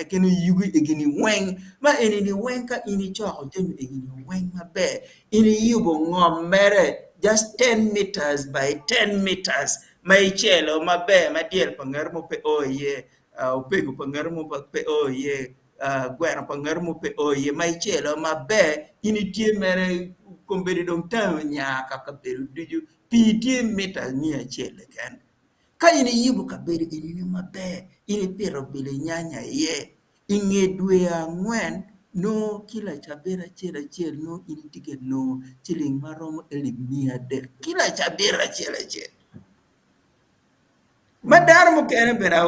ki yugi egini weng ma enini weng ka in icoko jami egini weng maber in iyubo ngom mere just 10 meters by 10 meters ma icelo maber ma dyel pa ngat mo pe o iye, opego pa ngat mo pe o iye, gweno pa ngat mo pe o iye ma icelo maber in itye mere kombeddi dong tangi onya ka kabedo ducu pii tye mita miya acel keken. Ka in iyubo kabedo enini maber in ipito bilinyanya iye i nge dwe angwen nongo ki lacabit acel acel nongo in itye ka nongo ciling ma romo alip miya adek ki lacabit acel acel. Ma dano mukene bene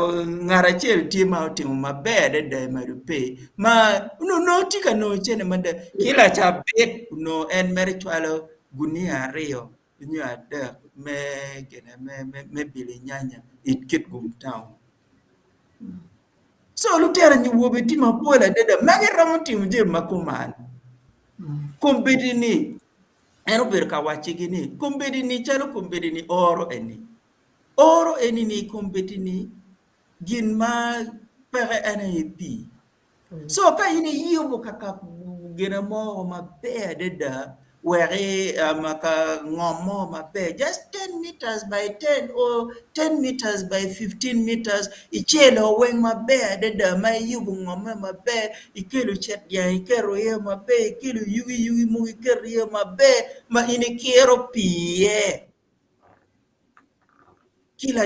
ngat acel tye ma otimo maber adada i Madope ma onongo tye ka nongo cente mada ki lacabit onongo en mere cwalo gunia aryo nyo adek me gine me bilo nyanya i Kitgum town. So lutino awobe tye mapol adada ma giromo timo jami ma kuman. Kombeddi ni en obedo ka waccigi ni kombeddi ni calo kombeddi ni oro eni Oro eni-ni i kombeddi-ni, gin ma peke en aye pii. So ka in iyubo kaka gine mo maber adada wek ka ngom mo maber just 10 meters by 10 or 10 meters by 15 meters icelo weng maber adada ma iyubo ngomme maber ikelo cet dyang iketo iye maber ikelo yugi yugi mogo iketo iye maber ma in ikiro pii iye. Kila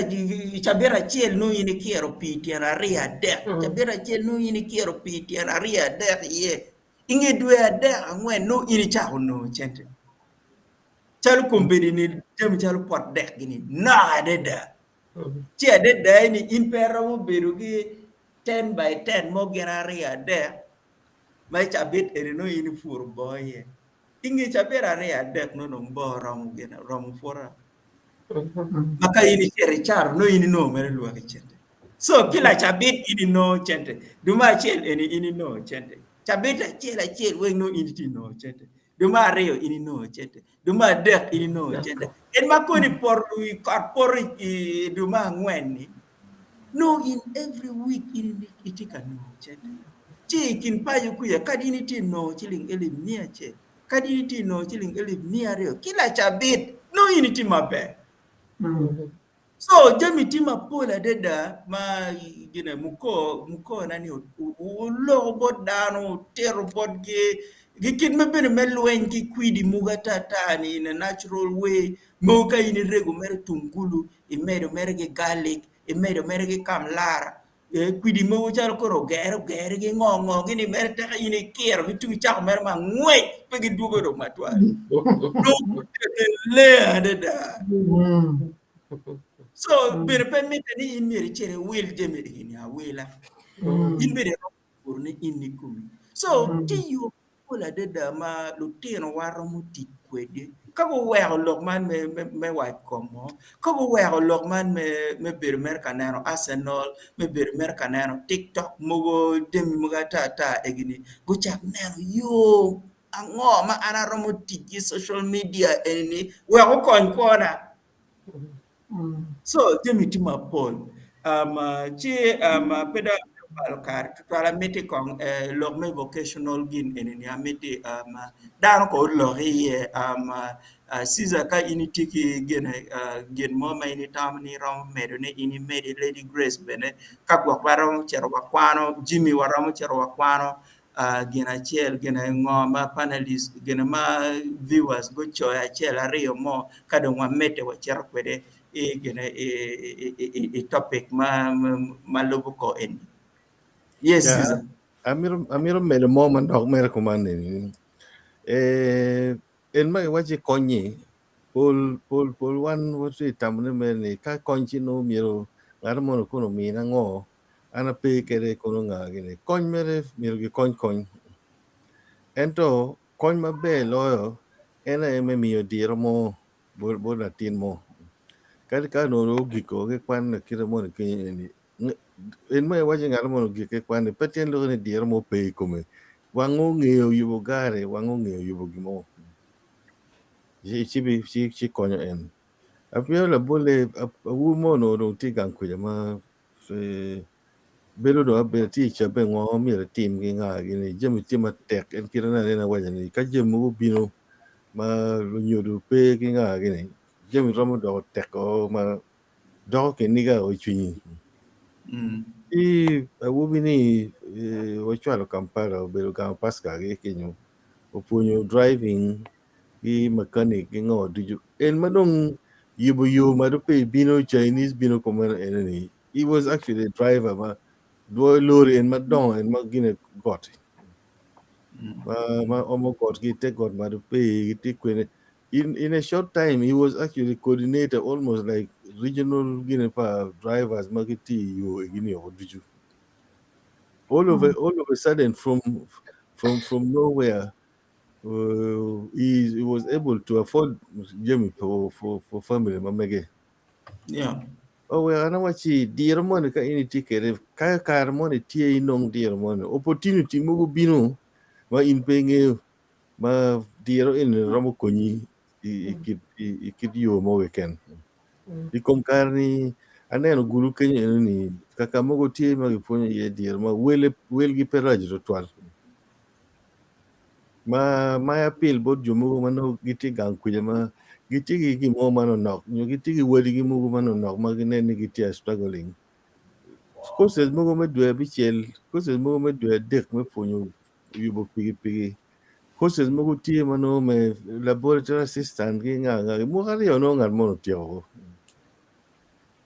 cabit acel nongo in ikiro pii tyen aryo adek, cabit acel nongo in ikiro pii tyen aryo adek iye. I nge dwe adek angwen nongo in icako nongo cente. Calo kombeddi-ni jami calo pot dek gini nok adada. Ci adada ni in pe iromo bedo ki ten by ten mo gin aryo adek ma i cabit eni nongo in ipuro boo iye. I nge cabit aryo adek nongo dong boo oromo gine, oromo pwota. Ma ka in icito icato nongo in inongo mere lwaki cente. So ki lacabit in inongo cente, dwe me acel eni in inongo cente, cabit acel acel weng nongo in itye inongo cente, dwe me aryo in inongo cente, dwe me adek in inongo cente. En ma koni poto kot poto i dwe me angwen-ni Nongo in every week in itye ka nongo cente. Ci i kin paco kuca kadi in itye nongo ciling elip miya acel, kadi in itye nongo ciling elip miya aryo ki lacabit nongo in itye maber. So jami tye mapol adada ma gine muko mukona ni oloko bot dano otito botgi ki kit ma bene me lweny ki kwidi mogo ata ni in a natural way mogo ka in irego mere tungulu imedo mere ki garlic, imedo mere ki kamlara, kwidi mogo calo koro ogere ogere ki ngo ngo gini mere teke in ikiro ki tung icako mere ma ngwec pe gidwogo dong matwal. Dong leng adada. So bene pe mitte ni in myero icit iwil jami eni awila. In bene iromo puro ni in ikomi. So tye yo mapol adada ma lutinowa romo tic kwede ka guweko lok man me wac kom mo, ka guweko lok man me bedo mere ka neno Arsenal, me bedo mere ka neno TikTok mogo jami mogo ata ata egini gucak neno yo ango ma an aromo tic ki social media eni wek okony kwona. So jami tye mapol ci pe dong amito balo kare tutwal amiti kong lok me vocational gin eni amiti dano kong olok iye Caesar ka in itye ki gin mo ma in itamo ni iromo medo ne in imedi Lady Grace bene ka gwok waromo cito wakwano Jimmy waromo cito wakwano gin acel gin ngo ma panelist gin ma viewers gucoyo acel aryo mo ka dong wamedde wacito kwede i gin i topic ma ma lubo ko eni. Yes, Yeah, Caesar. amito amito medo mo manok mere kuman ni eh, en ma iwaci konyi pol pol pol wan watye tamo ni mere ni ka kony ci nongo myero ngat mo kono omina ngo An ape kede kono nga gini. Kony mere myero gikony kony. Ento kony maber loyo en aye me miyo diro mo bot latin mo. Kadi ka onongo ogiko ki kwan kite moni kenyo eni, en ma iwaco ni ngat moni ogik ki kwan-ni pe tyen loko ni diro mo pe i kome. Wange ongeyo yubo gari, wange ongeyo yubo gin mo ci konyo en. Apiyo labolle awobi mo onongo dong tye gang kwede ma Bedo dong abeda tye i cabbe ngo ma myero itim ki nga gini jami tye matek en kite ma aneno awaco ni ka jami mogo obino ma lunyodo pe ki nga gini jami romo doko tek o ma doko kiniga o i cwinyi ci awobi ni wacwalo Kampala obedo ogamo Pasca ki kenyo opwonyo driving ki mechanic ki ngo ducu en ma dong yubo yo ma dong pe ibino Chinese bino kumeno ene ni he was actually a driver ma dwoyo lori en madongo en ma gine got ma ma omo got ki te got ma dong pe gitye kwene in in a short time he was actually coordinator almost like regional gine pa drivers ma gitye i yo egini oko ducu. All of a, all of a sudden from from from nowhere uh, he, he was able to afford jami for, for, for family ma mege. Yeah. Oweko an awacci diro moni ka in itye kwede ka kare moni tye inong diro moni opportunity mogo bino ma in pe ingeyo ma diro eni romo konyi i kit i kit yo mo keken. I kom kare ni aneno gulu kenyo eno ni kaka mogo tye ma gipwonyo iye diro ma wele welgi pe raco tutwal. Ma ma apil bot jo mogo ma nongo gitye gang kwija ma gitye ki gin mo manonok nyo gitye ki wadigi mogo manonok ma ginen ni gitye struggling. Courses mogo me dwe abicel, courses mogo me dwe adek me pwonyo yubo pikipiki, courses mogo tye ma nongo me laboratory assistant ki nga nga mwaka aryo nongo ngat moni otyeko.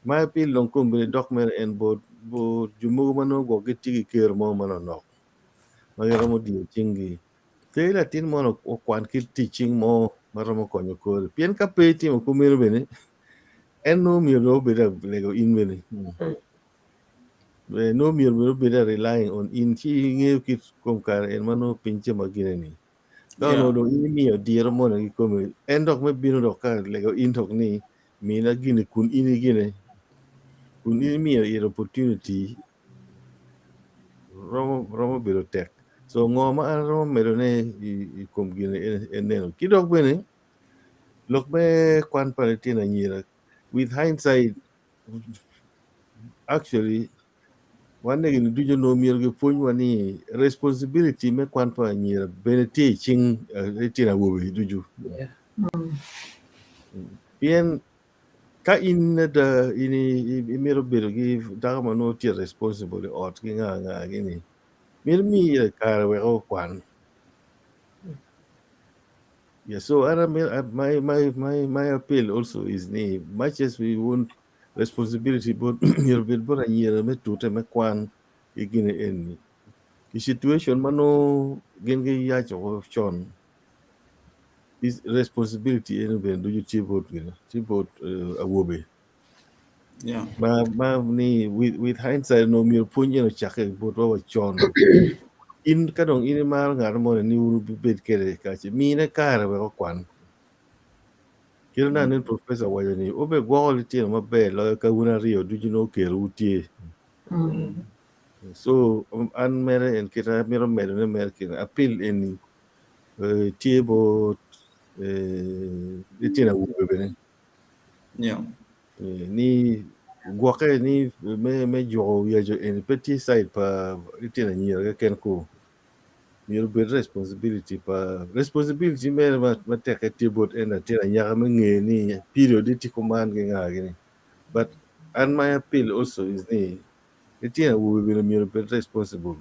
Ma apil dong kombeddi dok mere en bot bot jo mogo ma nongo gwok gitye ki kero mo manonok ma giromo diyo cinggi. Ter latin mono okwan kit tic cing mo ma romo konyo kore pien ka pe itimo kumeno bene en nongo myero dong obed lego in bene. Nongo myero bene obed relying on in ci ingeyo kit kom kare en ma nongo piny tye ma gine ni. Ka onongo dong in imiyo diro moni kikome en dok me bino dok ka lego in dok ni mina gini kun in igine kun in imiyo it opportunity romo romo bedo tek. So ngo ma an aromo medo ne i kom gini en neno. Ki dok bene lok me kwan pa litino anyira with hindsight actually wan gini ducu onongo myero gipwonywa ni responsibility me kwan pa anyira bene tye i cing litino awobe ducu. Pien ka in ada in imito bedo ki dako ma nongo tye responsible i ot ki nga nga gini myero imiye kare wek okwan. Yeah, so my, my, my, my appeal also is ni much as we want responsibility bot myero obed bot anyira me tute me kwan ki gini eni. I situation ma nongo gin giyaco woko con is responsibility eni bene ducu tye bot gine tye bot uh, awobe. Yeah. Ma, ma ni with, with hindsight onongo myero pwony eni ocakke botwa wa con. In ka dong in imaro ngat moni ni wun wubed kwede kacel, mine kare wek okwan. Kit ma nen professor owaco ni wube gwoko litino maber loyo ka wun aryo ducu nongo kerowu tye. So an mere en kite amito medone mere kine apil eni eh, tye bot eh, litino awobe bene. Yeah. Eh, ni gwokke ni me me juko yaco eni pe tye side pa litino anyira keken ku. Myero obed responsibility pa responsibility mere ma ma tekke tye bot en latin anyaka me ngeyo ni period tye kuman ki nga gini. But an my appeal also is ni litino awobe bene myero obed responsible.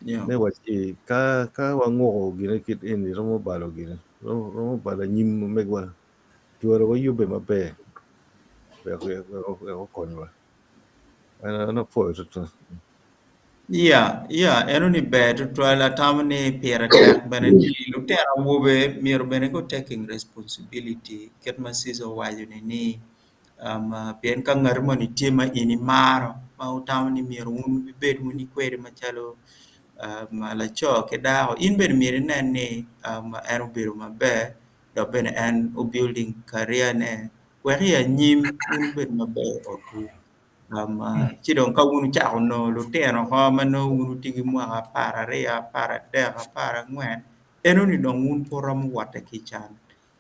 Yeah. Me wacci ka ka wanguko gine kit eni romo balo gine romo romo balo anyim megwa twero wayubbe maber wek wek wek okonywa. An an apwoyo tutwal. Yeah, yeah, eno ni ber tutwal atamo ni pire tek bene ni lutino awobe myero bene go taking responsibility kit ma Caesar owaco ni ni um, pien ka ngat moni tye ma in imaro ma wutamo ni myero wun wubed wun kwede macalo um, laco ki dako in bene myero inen ni um, en obedo maber dok bene en o building career ne wek i anyim wun wubed maber i otwu. Um, ci dong ka wun wucako nongo lutino oko ma nongo wun wutye ki mwaka 12, 13, 14, enoni dong wun pe wuromo wotte ki can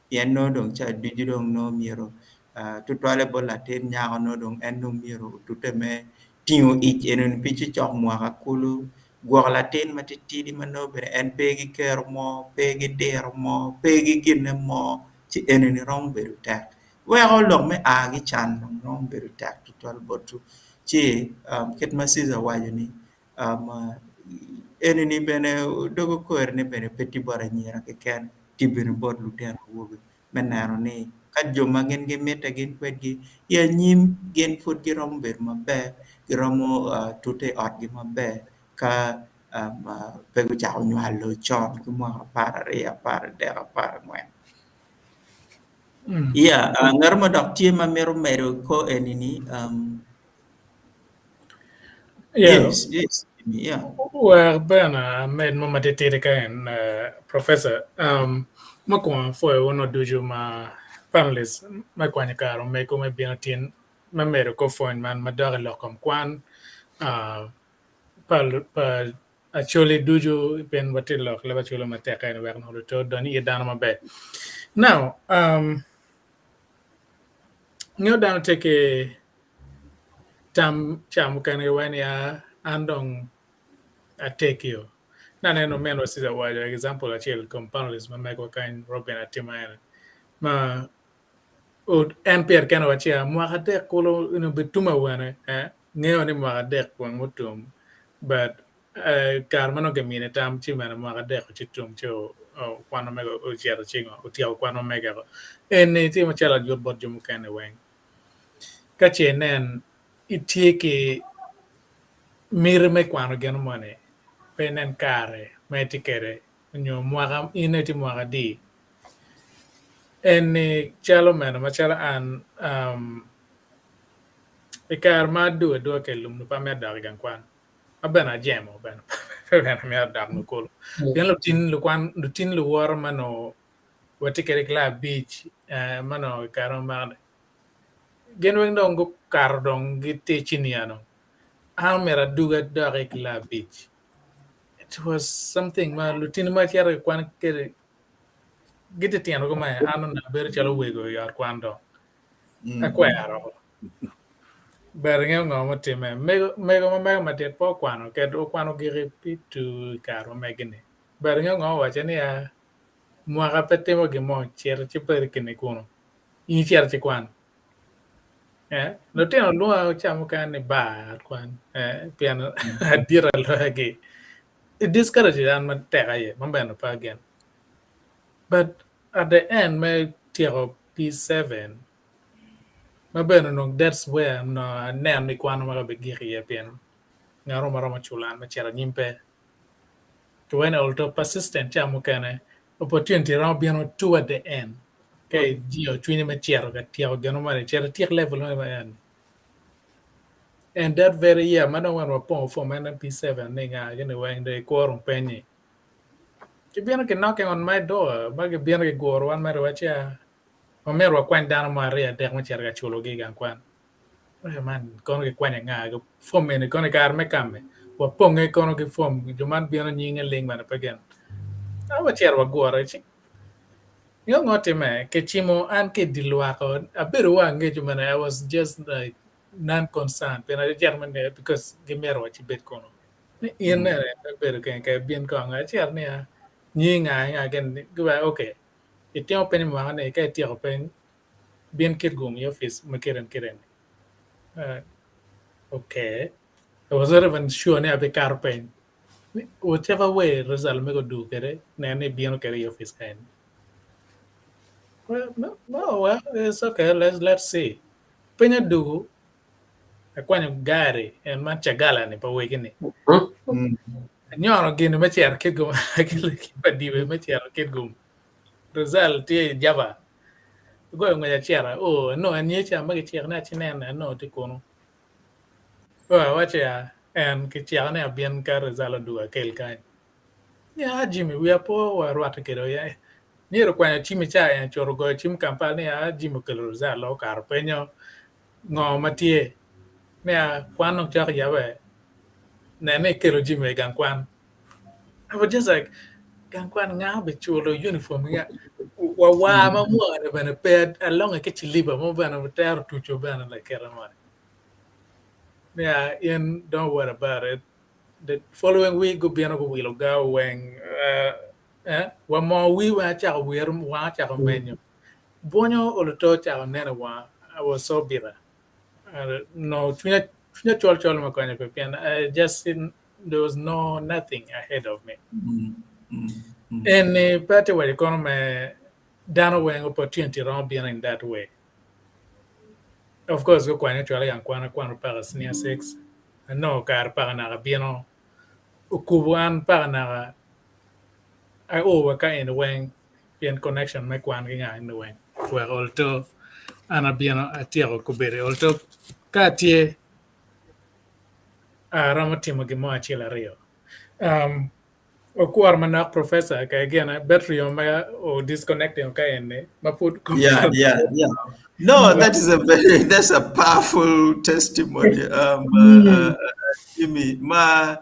pien nongo dong ca ducu dong nongo myero uh, tutwalle bot latin nyako nongo dong en nongo myero otute me tingo ic enoni pi ci cok mwaka kulu gwoko latin ma titidi ma nongo bene en pe ki kero mo, pe ki diro mo, pe ki ginne mo, ci enoni romo bedo tek. Weko lok me a ki can dong romo bedo tek tutwal botwu. Ci um, kit ma Caesar owaco ni um, enini bene dogo korine bene pe tye bot anyira keken, tye bene bot lutino awobe me neno ni ka jo ma gin gimitte gin kwedgi i anyim gin pud giromo bedo maber, giromo uh, tute i otgi maber ka um, uh, pe gucako nywalo con ki mwaka 12, 13, 14. Yeah, ngat mo dok tye ma mito medo ko eni-ni. Um, Yeah. yes, yes, yeah. Wek bene amed mo matitidi ka en, uh, Professor. Um, mukwongo apwoyo wun ducu ma panelists me kwanyo kare omego me bino tin me medo kor pwony man madok i lok kom kwan uh, pa, pa Acholi ducu pien watye lok leb Acholi matek eni wek nongo luto odony i dano maber. Now, um, ngeyo dano tye ki tam ca mukene giwaco ni ah, an dong atekio. Naneno ominwa Cesar owaco example acel i kom panelist ma megwa kany Robin Atima eni ma en pire kene owaci mwaka adek kulu eni obitum awene eh, ngeyo ni mwaka adek weng mutum but kare ma nongo kimine tam ci mene mwaka adek ci tum ci okwano mege ocito ci ngo otyeko kwan ma mege eni tye macalo ajut bot jo mukene weng ka ce inen itye ki miti me kwano gin moni pe inen kare ma itye kwede nyo mwaka in itye mwaka adi eni calo mene macalo an I kare ma adwogo adwoga ki i lum nongo pe amito dok i gang kwan ma bene ajemo bene pe bene amito dok nongo kulu pien lutin lukwan lutin luwota ma onongo watye kwede i kilac abic ma onongo i kare ma omako-ni gin weng dong gukato dong gitye i cinia dong an omyero adwogi adok i kilac abic it was something ma lutini ma acito i kwan kwede gititino kome an onongo abedo calo wego i ot kwan dong. Akwero. Ber ingeyo ngo mutimme. Mego mego ma mega madit pe okwano ked okwano giki P2 i kare ma megi-ni. Ber ingeyo ngo owacce niya mwaka pe timo gin mo cito ci bed i kine kunu. In icito ci kwan. Eh, lutino lwonga ca mukene ni bar i ot kwan eh, pien adit aloyagi. It discourage an matek aye ma bene pe agen. But at the end me tyeko P7 ma bene onongo that's where onongo aneno ni kwan mega bigik iye pien ngat mo ma romo culo an me cito anyim pe. To when although persistent ca mukene opportunity romo bino toward the end ka ijingo cwinyi me cito ka tyeko gin mo ni cit ityek level mo ma en and that very year ma dong wan wapongo form en P7 ni nga gini weng dong ikuro penyi Gibino ki knocking on my door ma gibino giguro wan mere waci wamyero wakwany dano mo aryo adek me cito ka culogi i gang kwan. Waco man kono gikwanyo anga fom eni kono i kare me kame waponge kono ki fom jo man bino nyinge ling bene pe gin. A wacito wagure ci ingo ngo time kicimo an ki i dye lwak abedo wa angeco mene I was just like non concerned pien acito me because gimito wa ci bed kunu. Ni in nene ibedo kene ka ibin kong acito niya nyingi nga nga gin giwaco ok itimo piny mwaka ni ka ityeko piny bin kitgum i opic ma kiten kiten ok I was not even sure ni abikato piny whichever way result mege odugo kwede nen ni ibino kwede i opic kaeni well no, no well it's okay let's, let's see piny odugo Akwanyo gari en man cagala ni pa wegi ni. Anyono gini me cito Kitgum pa dibe me cito Kitgum. Result tye i jaba. Agoyo ngwec acito. Oh, anongo anyeca ma kiciko ni acinene anongo tye kunu. Oh, awaco ya en kiciko ni abin ka result odwogo akel kany. Ya Jimmy wiya po warwatte kwede ya. Myero okwanyo cim i ca en ocuto ogoyo cim Kampala ni ya Jimmy okelo result okato penyo. Ngo ma tye? Me a kwan dong cok yabe, nen ni ikelo jami i gang kwan. I was just like, gang kwan nga obiculo uniform nga wa war ma mwaka ni bene pe alonge ki cilipa mo bene tero tuco bene lakite moni. Me a in don't worry about it. The following week gubino guwilo gar weng uh, eh, wa moo wii weng acako wiro wanga acako menyo. Bwonyo oluto ocako nen i wanga. I was so bitter. Uh, no, cwinya cwinya col col ma konyo pe pien I just didn't, there was no nothing ahead of me. Eni pe atye waco kono me dano weng opportunity romo bino in that way. Of course gukwanyo ocwala i gang kwan akwano paka senior 6 anongo kare paka naka bino okubo an paka naka ao wa ka eni weng pien connection me kwan ki nga eni weng. Wek olto an abino atyeko kobedi olto ka atye aromo timo gin mo acel aryo. Um, okwor manok professor ka gin battery ma o disconnecting ka eni ma pud Yeah, yeah, yeah. No, that is a very that's a powerful testimony. Um, uh, uh, uh, Jimmy, ma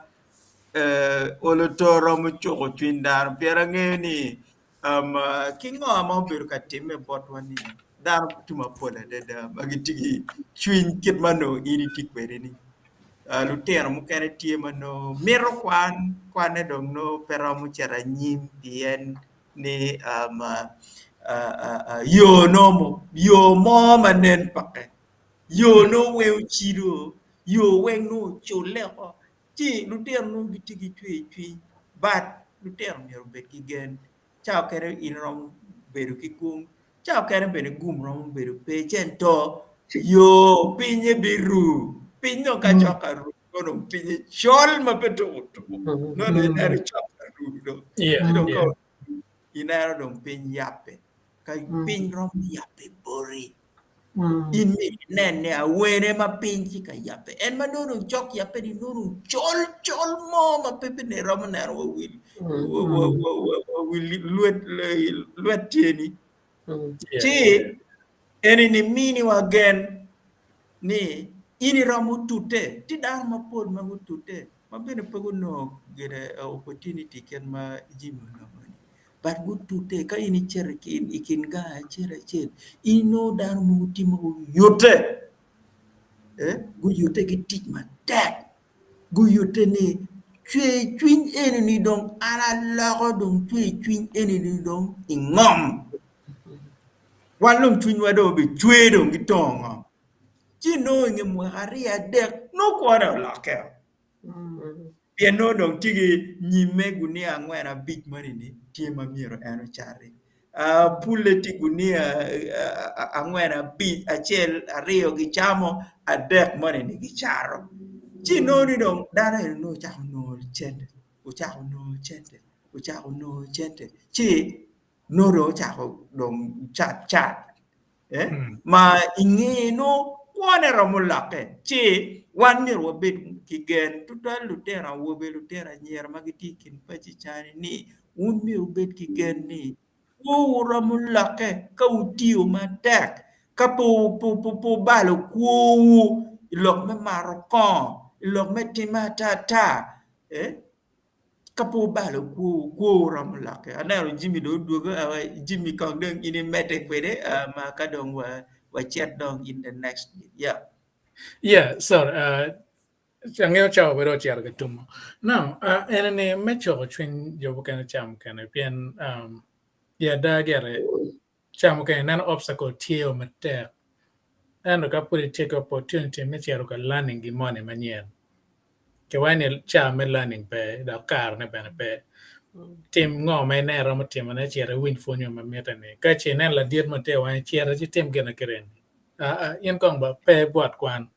uh, olo to romo cuko cwiny dano pien angeyo ni um, uh, ki ngo ma obedo ka timme botwa ni dano tye mapol adada ma gitye ki cwiny kit ma nongo in itye kwede ni. Uh, lutino mukene tye ma nongo mito kwan, kwanne dong nongo pe romo cito anyim pien ni um, uh, uh, uh, yo nongo yo mo ma nen peke yo nongo weng ocido yo weng nongo oculle oko ci lutino nongo gitye ki cwer cwiny but lutino myero obed ki gen ca okene in iromo bedo ki gum ca okene bene gum romo bedo pe ci ento yo pinye biru piny dong ka cok ka ru nongo dong pinye col ma pe tuko tuko nongo dong ineno cok ka ru dong Yeah, ci dong ka yeah. ineno dong piny yabbe ka piny romo yabbe boti in myero inen ni awene ma piny tye ka yabbe en ma nongo dong cok yabbe ni nongo dong col col mo ma pe bene iromo neno wa wi wa wa wa wa wa wi lwet lwet tyeni Yeah, ci yeah. eni ni miniwa gen ni in iromo tute tye dano mapol ma gutute ma bene pe gunongo gine opportunity kit ma Jimmy onongo ni but gutute ka in icito i kin i kin gang acel acel in inongo dano mogo tye ma guyute eh guyute ki tic matek guyute ni cwer cwiny eni ni dong an aloko dong cwer cwiny eni ni dong i ngom wan dong cwinywa dong obicwer dong ki tongo ngom ci nongo i nge mwaka aryo adek nongo kwone olokke pien nongo dong tye ki nyimme gunia angwen abic moni-ni tye ma myero en ocati Ah, pulle tye gunia ah, angwen abic acel aryo gicamo adek moni-ni gicato ci nongo ni dong dano eni nongo ocako nongo cente ocako nongo cente ocako nongo cente ci nongo dong ocako dong cat cat eh? Ma i ngeye nongo kwone romo lokke ci wan myero wabed ki gen tutwal lutino awobe lutino anyira ma gitye i kin paci cani ni wun myero wubed ki gen ni kwowu romo lokke ka wutiyo matek ka pe wubalo kwowu i lok me mato kongo i lok me time atata eh? Ka pe wubalo kwowu, kwowu romo lokke. Aneno Jimmy dong odwogo, Jimmy kong dong in imedde kwede ma ka dong wacit dong in the next bit. Yeah. Yeah, sorry. Uh, angeyo cawa bedo ocito ki tumo. Now, uh, ene ni me coko cwiny jo mukene ca mukene pien um, i ada gire ca mukene ineno obstacle tye o matek ento ka pud itye ki opportunity me cito ka learning gin moni manyen kiwaco ni ca me learning pe dok karene bene pe tim ngo ma inen iromo timone cit iwiny pwony ma mitte ni ka ce inen ladit mo tye wangi cit ci tim gin kede ni aa in kong ba pe ibwot kwan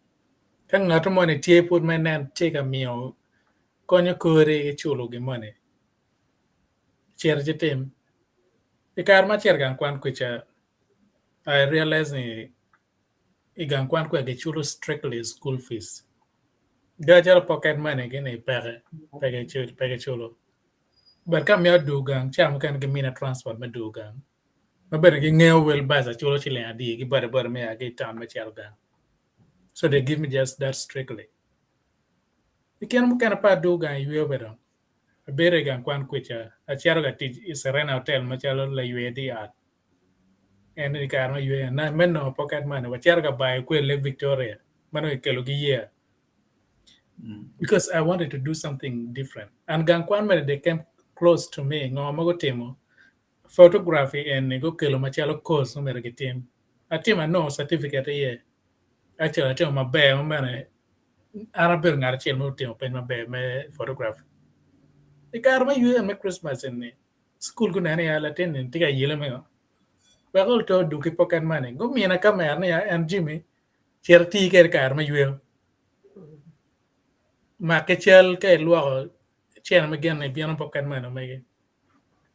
ka ngat moni tye pud ma inen tye ka miyo konyo kori ki culo gin moni cit ci tim i kare ma acito i gang kwan kwica I realize ni i gang kwan kwica giculo strictly school fees ga calo pocket money gini peke pe giculo but ka amito dwogo gang ca mukene gimina transport me dwogo gang ma bene gingeyo wel bac aculo ciling adi ki boda boda me a ki i town me cito gang so they give me just that strictly i kine mukene pe adwogo gang iyweyo bene dong Abedo i gang kwan kwica, acito ka tic i Serena Hotel macalo laywe dye ot. En i kare me yweyo na me nongo pocket money, wacito ka bayo kwer Lake Victoria ma nongo kikelo ki yeya because I wanted to do something different. And gang kwan mere they came close to me, ngo ma gutimo, photography eni gukelo macalo course ma myero gitim. Atimo anongo certificate iye, actually atimo maber ma mene An abedo ngat acel ma otimo peny maber me photography. I kare me yweyo me Christmas eni, cukul guneno ni latin ni tye ka yele me ngo, wek ol to odug ki pocket money. Gumina kamera ni en Jimmy, cit iti kwede i kare me yweyo. Mak ki cal ka ilwoko cene me gin ni bino pocket money omegi.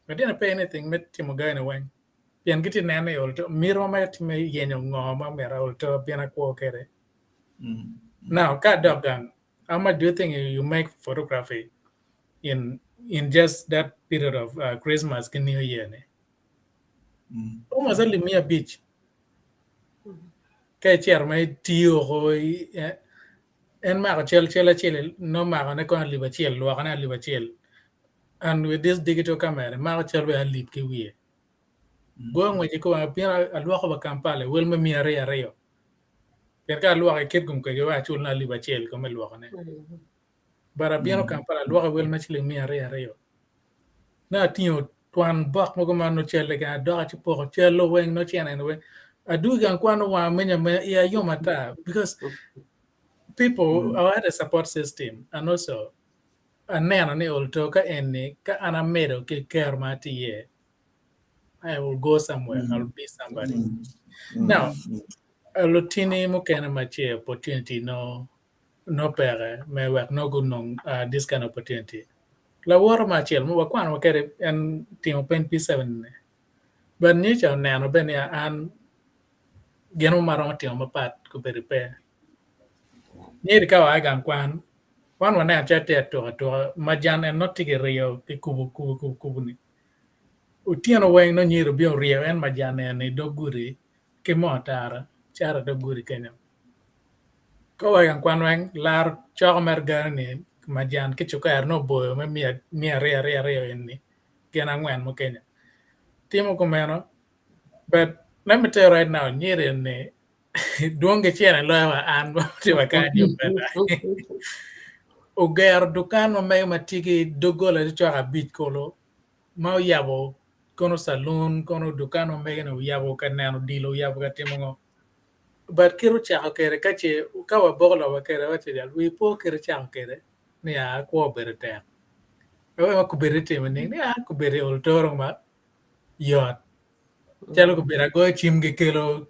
I didn't pay anything me timo gani weng. Pien gitye neno i ol to, miti ma mega tye me yenyo ngo ma myero aol to pien akwo kwede. Now ka adok gang, how much do you think you make photography in in just that period of uh, Christmas ki New Year ni? Almost alip 500. Ka icito ma itiyo oko en mako cal cal acel nongo makone kono alip acel lwokone alip acel and with this digital camera mako cal wek alip ki wiye. Goyo ngwec i kome pien alwoko wa Kampala i wel me 200 aryo. Pien ka alwoko i Kitgum kwede wek acul ni alip acel kong me lwokone. But abino Kampala alwoko i wel me ciling 200 aryo. Nongo atingo twan bok mogo ma nongo calle keken adok acipoko cal-lu weng nongo cene eni weng. Adwogi gang kwan owang amenya amenya iya yom ata because people I had a support system and also aneno ni olto ka eni ka an amedo ki kero ma atye iye I will go somewhere, I will be somebody. Now, lutini mukene ma tye opportunity no no peke me wek no gunong uh, this kind of opportunity. Laworo ma acel mo wakwano wa kede en timo peny P7 ne. But nyica oneno bene ni an gin mo ma romo timo mapat kobedo pe. Nyeri ka wa gang kwan, wan waneno calo tye atuka atuka majan en nongo tye kiriyo ki kubo kubo kubo kubo ni. Otyeno weng nongo nyeri obino oryeyo en majan en i dog gudi ki moo tara caro i dog gudi kenyo. Ka wa i gang kwan weng laro coko mere gari ni majan ki cukari nongo oboyo me miya aryo aryo aryo eni gin angwen mo kenyo. Timo kumeno but let me tell you right now nyeri eni dwong ki cene loyo wa an ma tye wa kany i Uganda. Ogero dukan ma mege ma tye ki doggola tye cok abic kulu ma oyabo kono saloon kono dukan ma mege ni oyabo ka neno odilo oyabo ka timo ngo. But kit ocako kwede ka ce ka waboko lokwa kwede waco jal wi po kit ocako kwede ni aa kwo obedo tek. Ma kobedo itimo nining ni aa kobedo i oltoro ma yot calo kobedo agoyo cim gikelo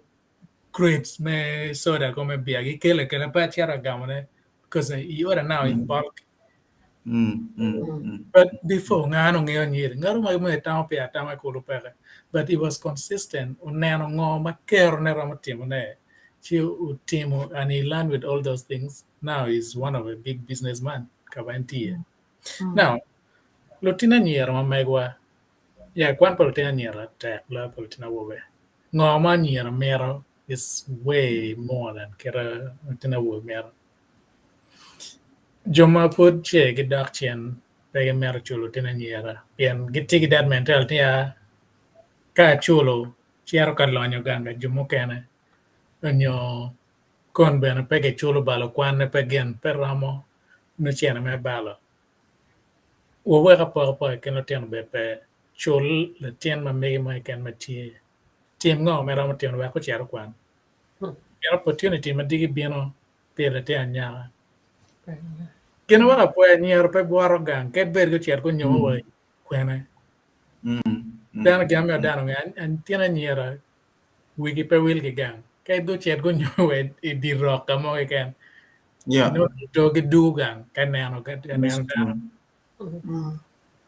crates me soda ko me beer gikelo akela pe acito agamone because you order now in bulk. But before nga ongeyo nyiri ngato ma me tamo pi atama kulu peke but he was consistent oneno ngo ma kerone romo timone ci otimo and he learned with all those things now he's one of a big businessman ka ma en tye. Now lutino anyira ma megwa ya kwan pa lutino anyira tek loyo pa lutino awobe. Ngo ma anyira mito is way more than kite lutino awobe mito. Jo ma pud ce gidok cen pe gimito culo lutino anyira pien gitye ki that mentality ni ka aculo cito ka lonyo gang ka jo mukene nyo kon bene pe kiculo balo kwanne pe gin pe romo nongo cene me balo. Wawek apokapoka i kin lutino bed pe cul latin ma megi mo keken ma tye tim ngo ma iromo timo wek ocit okwan. Pien opportunity ma diki bino pi latin anyaka. Gin weko apwoyo anyira pe bwoto gang kadi bed gucit gunyomo wa kwene. Dano gin amiyo dano onge latin anyira wigi pe wil ki gang kadi gucit gunyomo wa i dye rok ka mo keken. Nongo do gidugo gang ka neno ka neno dano.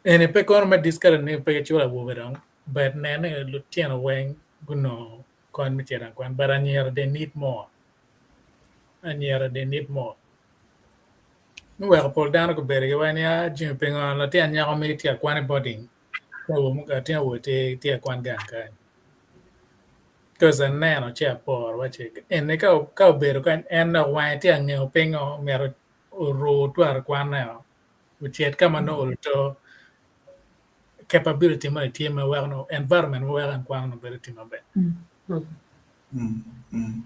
Eni pe kono me discourage ni pe giculo awobe dong but nen ni lutino weng gunongo kony me cito akwan but anyira they need more. Anyira they need more. Muweko pol dano gubedo giwaco ni ah Jimmy pingo latin anyaka megi tye akwan i boarding latin awobe tye tye akwan gang kany. Because aneno ci aporo waci eni ka ka obedo kany en dok wange tye angeyo pingo myero oru twero kwanne ocit ka ma nongo oluto capability moni tye ma weko nongo environment ma weko en kwano nongo bedo tye maber.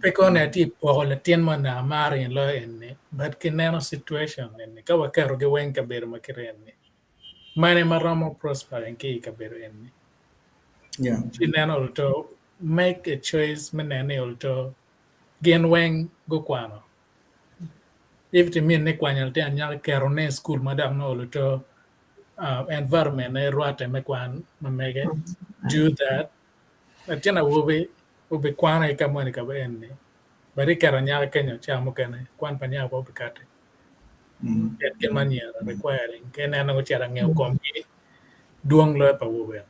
Pe kono ni atye poko latin moni amaro in loyo eni but kineno situation eni ka waketogi weng i kabedo ma kite eni mane ma romo prospering ki i kabedo eni ci ineno oluto make a choice me neno ni oluto gin weng gukwano if it mean ni kwanyo latin anyaka iketone i cukul ma dok nongo oluto environment ne rwatte me kwan ma mege do that latin awobi obikwano i ka moni ka eni but iketo anyaka kenyo ca mukene kwan pa anyaka pe obikati pien gin ma anyira requiring ka ineno gucito angeyo komgi dwong loyo pa awobe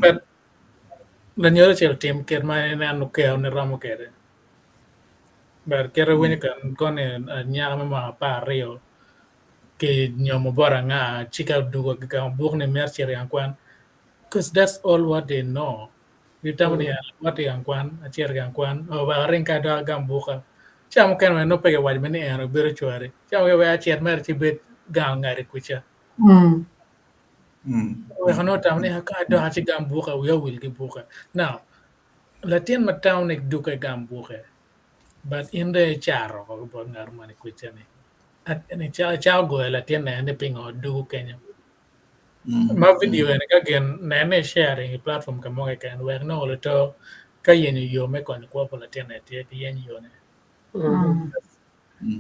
but. Lanyodo acel otim kit ma ineno kerone romo kwede. Ber kite winyo ka koni anyaka me mwaka 12 ki nyomo bot anga ci ka odwogo ki gamo buk ni mito cito i gang kwan cause that's all what they know. Gitamo ni lawot i gang kwan acito i gang kwan wek aring ka adok agam buka. Ca mukene bene nongo pe kiwaco mere ni en obedo cwari. Ca mukene wek acit mere ci bed gang ongadi kuca. Oweko nongo otamo ni ka adok aci gam buka wiya owil ki buka. Now latin ma tamo ni dukke gam buke but in dong icaro oko bot ngat moni kuca ni icako goyo latin ne ni pingo dugo kenyo. Ma video eni ka gin nene i sharing i platform ka mo keken wek nongo luto ka yenyo yo me konyo kwo pa latin ne tye ki yeny yo ne.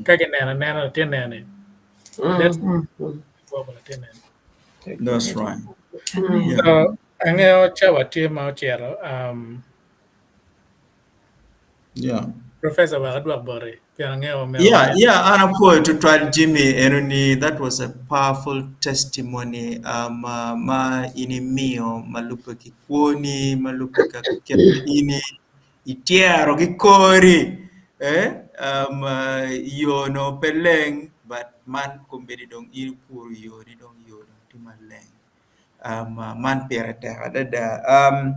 Ka gineno anena latin ne ni that's kwo pa latin ne ni. That's right. Yeah. So angeyo cawa tye ma ocito um, Yeah. Professor wek adwok boti pien angeyo omyero Yeah, yeah, an apwoyo tutwal Jimmy eno ni that was a powerful testimony um, uh, ma in imiyo ma lubbe ki kwoni, ma lubbe ka kit ma in ityero ki kori eh, um, uh, yo no pe leng but man kombeddi dong in ipuro yoni dong yo dong tye maleng. Um, uh, man pire tek adada. Um,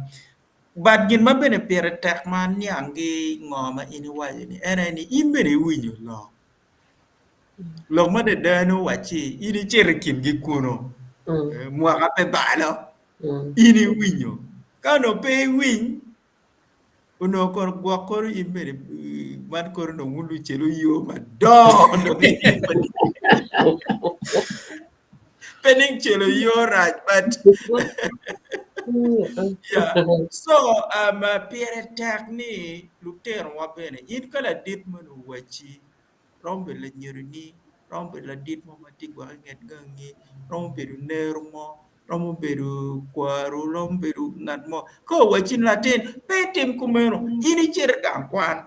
but gin ma bene pire tek ma aniang ki ngo ma in iwaco ni en aye ni in bene iwinyo lok. Lok ma dadani owacci in icito i kingi kunu eh, mwaka pe balo in iwinyo. Ka onongo pe iwiny Onongo kono gwok kono in bene man kono dong wun lucelo yo madongo dong pe ning celo yo rac but yeah. So um, pire tek ni lutinowa bene in ka ladit moni owacci romo bedo lanyodoni romo bedo ladit mo ma tye gwok i nget gangi romo bedo nero mo romo bedo kwaru, romo bedo ngat mo. Ka owacci ni latin, pe itim kumeno, in icit i gang kwan.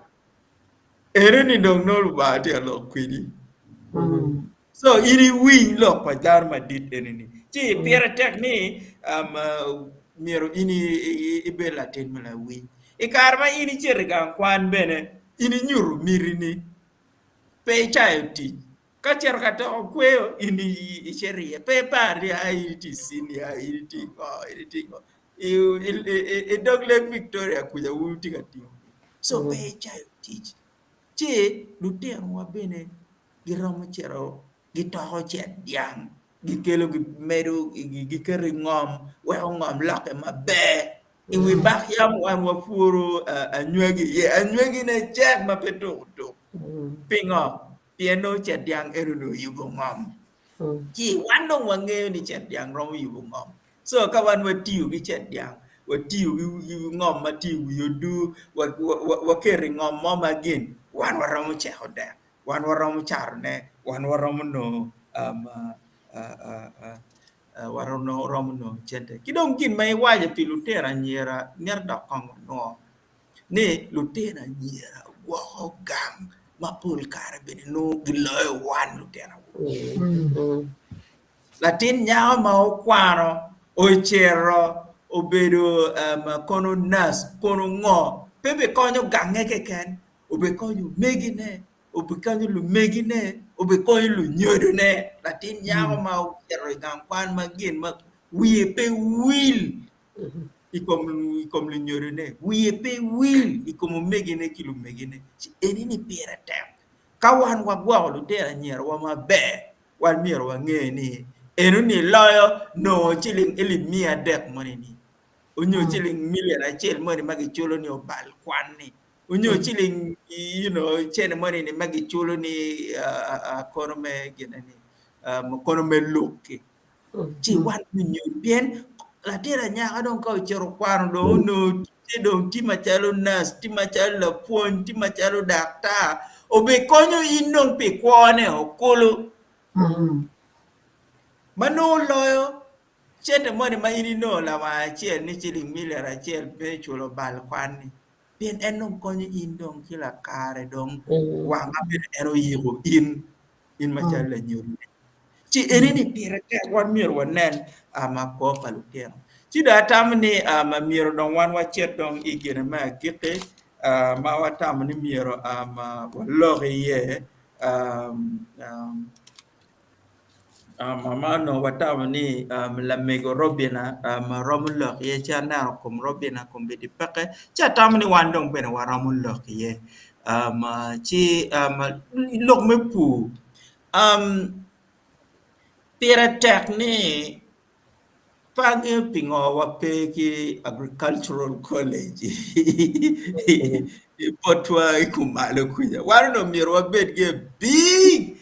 Eno ni dong nongo Lubanga tye ka lok kwedi. So in iwiny lok pa dano madit eni-ni. Ci pire tek ni um, myero in ibed latin ma lawiny. I kare ma in icito i gang kwan bene, in inyuto mitini, pe icayo tic. Ka cito ka toko kweyo, in icito iye. Pe ipar ni a in itye i senior, in itye i ngo, in itye i ngo. I dog Lake Victoria kuca wun wutye ka tiyo. So pe icayo tic. Ci lutinowa bene giromo cito gitoko cet dyang, gikelo gimedo giketo i ngom weko ngom lokke maber. I wi bak yam wan wapuro anywagi iye, anywagine cek ma pe tuko tuk. Pingo? Pien nongo cet dyang eno-ni oyubo ngom. Ci wan dong wangeyo ni cet dyang romo yubo ngom. So ka wan watiyo ki cet dyang, watiyo ki ngom ma tye i wi odur, waketo i ngom mo ma gin, wan waromo ceko dek, wan waromo catone, wan waromo nongo waromo nongo cente. Ki dong gin ma iwaco pi lutino anyira mito dok kong wanwo. ni lutino anyira gwoko gang ma pol kare bene nongo giloyo wan lutino awobe. Latin nyako ma okwano ocito obedo kono nac kono ngo pe bikonyo gange keken obikonyo omegine obikonyo lumegine obikonyo lunyodone latin nyako ma ocito i gang kwan ma gin ma wiye pe wil i kom lunyodone, wiye pe wil i kom omegine ki lumegine. Ci eni-ni pire tek. Ka wan wagwoko lutino anyirawa maber, wan myero wange ni eno-ni loyo nongo ciling elip miya adek moni-ni, onyo ciling milion acel moni ma giculo ni obal kwan-ni, onyo ciling you know cene moni-ni ma giculo ni kono me gine-ni, kono me luk-ki. Ci wan lunyodo pien latin anyaka dong ka ocito okwano dong onongo ticce dong tye macalo nac, tye macalo lapwony, tye macalo daktar, obikonyo in dong pi kwone okulu ma nongo loyo cente moni ma in inongo lawang acel ni ciling milion acel me culo bal kwan-ni pien en dong konyo in dong ki lakare dong wang ma bene en oyiko in in macalo lanyodone. Ci eni ni pire tek wan myero wanen ma kwo pa lutino. Ci dong atamo ni um, myero dong wan wacit dong i gine me agikki uh, ma watamo ni myero um, walok iye um, um, um, ma onongo watamo ni um, lamego Robina um, romo lok iye ci aneno kom Robina kombeddi peke ci atamo ni wan dong bene waromo lok iye um, ci um, lok me pur um, pire tek ni Pe angeyo pingo wape ki agricultural college i botwa i kumalo kuca. Wan onongo myero wabed ki a big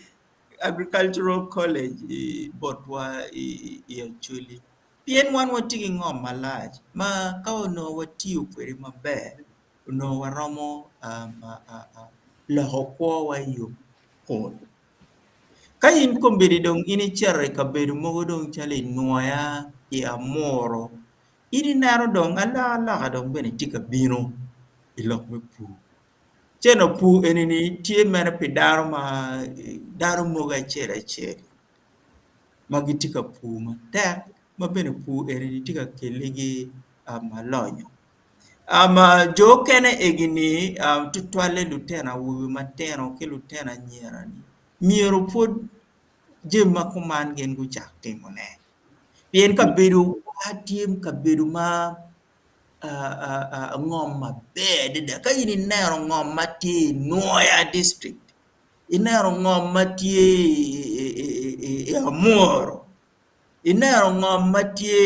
agricultural college i botwa i Acholi pien wan watye ki ngom malac ma ka onongo watiyo kwede maber onongo waromo loko kwowa i yo mapol. Ka in kombeddi dong in icito i kabedo mogo dong calo i Nwoya, i Amuru, in ineno dong alokaloka dong bene tye ka bino i lok me pur. Ci ento pur eni-ni tye mere pi dano ma dano mogo acel acel ma gitye ka pur matek ma bene pur eni-ni tye ka keligi lonyo. Jo okene egi-ni tutwalle lutino awobe matino ki lutino anyira-ni myero pwod jami ma kuman gin gucak timone pien kabedowa tye kabedo ma ngom maber adada ka in ineno ngom ma tye i Nwoya dictrict ineno ngom ma tye i Amuru Ineno ngom ma tye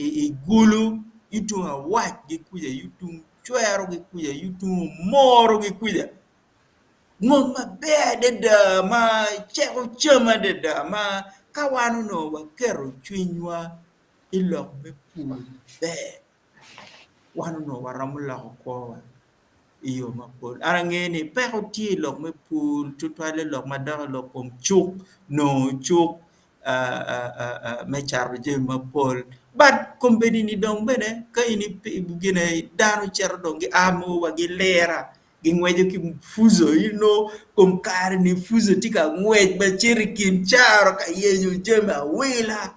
i Gulu ki tung awac ki kuca ki tung cwero ki kuca ki tung omoro ki kuca ngom maber adada ma ceko cam adada ma ka wan onongo waketo cwinywa i lok me pur maber wan onongo waromo loko kwowa i yo mapol. An angeyo ni peko tye i lok me pur tutwalle lok madok i lok kom cuk nongo cuk me cato jami mapol but kombeddi ni dong bene ka in gine dano cito dong gia mogo wa gilira gingweco ki fuzo inongo kom kare ni fuzo tye ka ngwec ma cito i kin caro ka yenyo jami awila.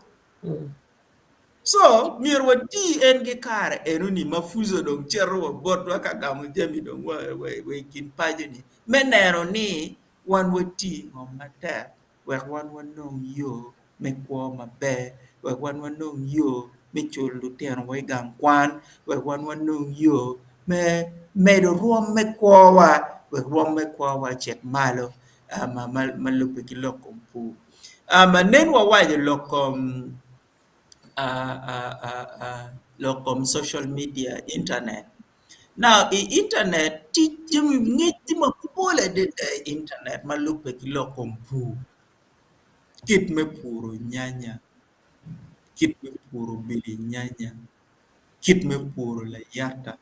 Co myero wati en ki kare enoni ma fuzo dong cito wa botwa ka gamo jami dong wa i kin paco-ni me neno ni wan wati ngom matek wek wan wanong yo me kwo maber, wek wan wanong yo me culo lutinowa i gang kwan, wek wan wanong yo me medo rwom me kwowa wek rwom me kwowa ocit malo ma lubbe ki lok kom pur. Nen wawaco lok kom lok kom social media internet now i internet tic jami ngec tye mapol adada i internet ma lubbe ki lok kom pur kit me puro nyanya, kit me puro bilinyanya, kit me puro layata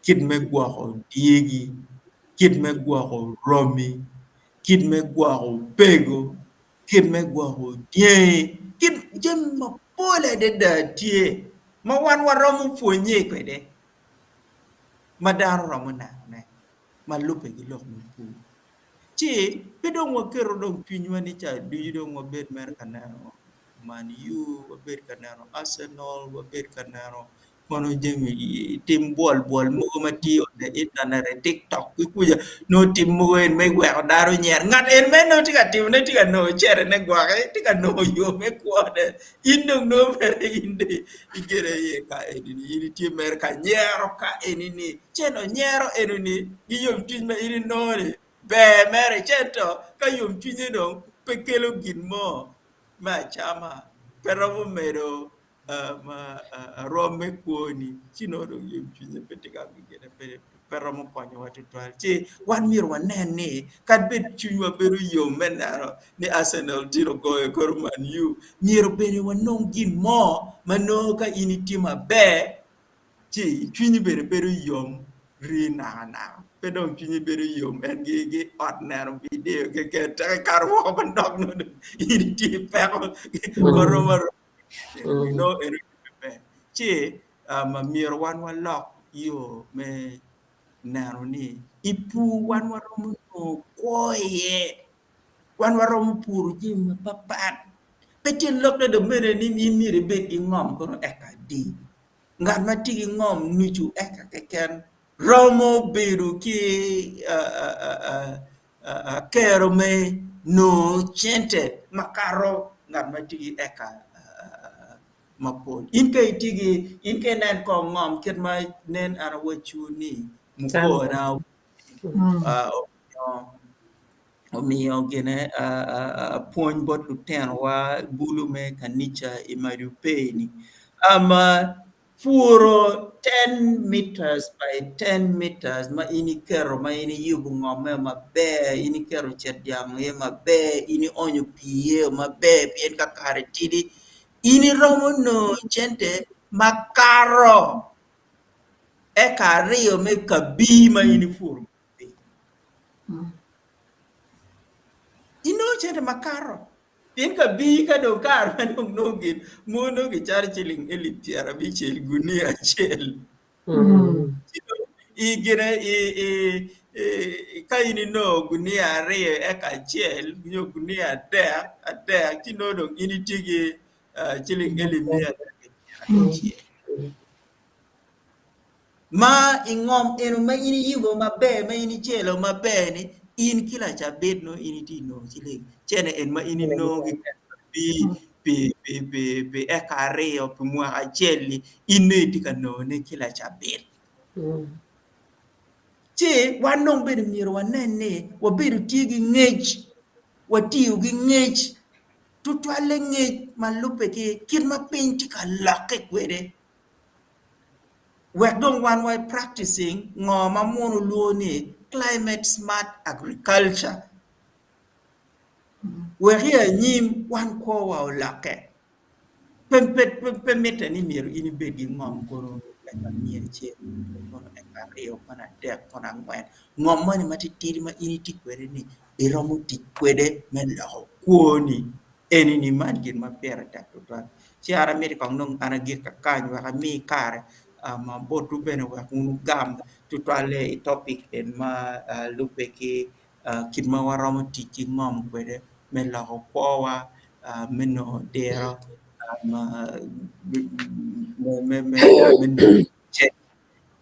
kit me gwoko dyegi, kit me gwoko romi, kit me gwoko opego, kit me gwoko dyangi, kit jami mapol adada tye ma wan waromo pwonye kwede ma dano romo nenone ma lubbe ki lok me pur. Ci pe dong waketo dong cwinywa ni ca ducu dong wabed mere ka neno Man U, wabed ka neno Arsenal, wabed ka neno kono jami tim bwol bwol mogo ma tye on the internet i tiktok ki kuca nongo tim mogo eni me weko dano nyer ngat en mere nongo tye ka timone tye ka nongo cerene gwoke tye ka nongo yo me kwone in dong nongo mere in dong igene iye ka eni-ni in itye mere ka nyero ka eni-ni ci ento nyero eni-ni ki yomcwiny ma in inongo-ni ber mere ci ento ka yomcwinye dong pe kelo gin mo me acama pe romo medo rwom me kwoni ci nongo dong yomcwinye pe tye ka gine pe romo konyowa tutwal. Ci wan myero wanen ni kadi bed cwinywa bedo yom me neno ni Arsenal tye ogoyo kor Man U, myero bene wanong gin mo ma nongo ka in itye maber ci cwinyi bene bedo yom rii nakanaka. Pe dong cwinyi bedo yom en gi ot neno vidio keken teke ikato woko manok nongo dong in itye i peko marom aroma. Nongo eno tye ber. Ci myero wan walok yo me neno ni i pur wan waromo nongo kwo iye, wan waromo puro jami mapatpat. Pe tyen lokke dong bene ni in myero ibed ki ngom kono eka adi. Ngat ma tye ki ngom nucu eka keken romo bedo ki kero me nongo cente makato ngat ma tye ki eka mapol. In ka itye ki, in ka inen kong ngom kit ma nen an awacciwu ni mukona omiyo gine pwony bot lutinowa bulu me kanica i Madupei-ni puro ten meters by ten meters ma in iketo ma in iyubo ngomme maber in iketo cet dyang iye maber in ionyo pii iye maber pien ka kare tidi in iromo nongo cente makato eka aryo me kabir ma in ipuro kwede. Inongo cente makato pien kabir ka dong kare ma dong nongo gin mogo nongo gicato ciling elip pyerabicel gunia acel. Ci dong i gine i i i ka in inongo gunia aryo eka acel nyo gunia adek adek ci nongo dong in itye ki ciling elip miya adek ki pyerabicel. Ma i ngom eno ma in iyubo maber ma in icelo maber ni in ki lacabit nongo in itye inongo ciling cene en ma in inongo ki pi pi pi pi pi eka aryo pi mwaka acel-li in nongo itye ka nongone ki lacabit. Ci wan dong bene myero wanen ni wabedo tye ki ngec watiyo ki ngec tutwalle ngec ma lubbe ki kit ma piny tye ka lokke kwede. Wek dong wan wa practicing ngo ma muno lwongo ni climate smart agriculture wek i anyim wan kwowa olokke. Pe pe mitte ni myero in ibed ki ngom kono eka miya acel kono eka aryo kono adek kono angwen ngom moni matitidi ma in itye kwede ni iromo tic kwede me loko kwoni. Eni-ni man gin ma pire tek tutwal. Ci an amito kong dong an agik kakany wek ami kare ma botwu bene wek wun wugam tutwalle i topic en ma lubbe ki kit ma waromo tic ki ngom kwede me loko kwowa me nongo diro me nongo cente.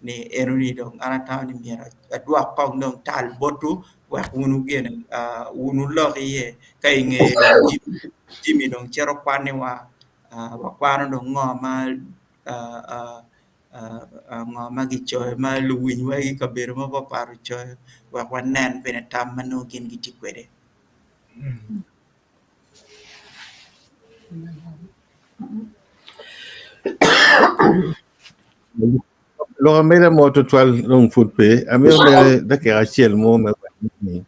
ni enoni dong an atamo ni myero adwok kong dong tal botwu wek wun wugene wun wulok iye ka inge dong jami dong cito kwaniwa wakwano dong ngo ma ngo ma kicoyo ma luwiny wa i kabedo mapapat ocoyo wek wanen bene tam ma nongo gin gitye kwede. Lok ameda mo tutwal dong pud pe. Amito mere dakika acel mo me waco ni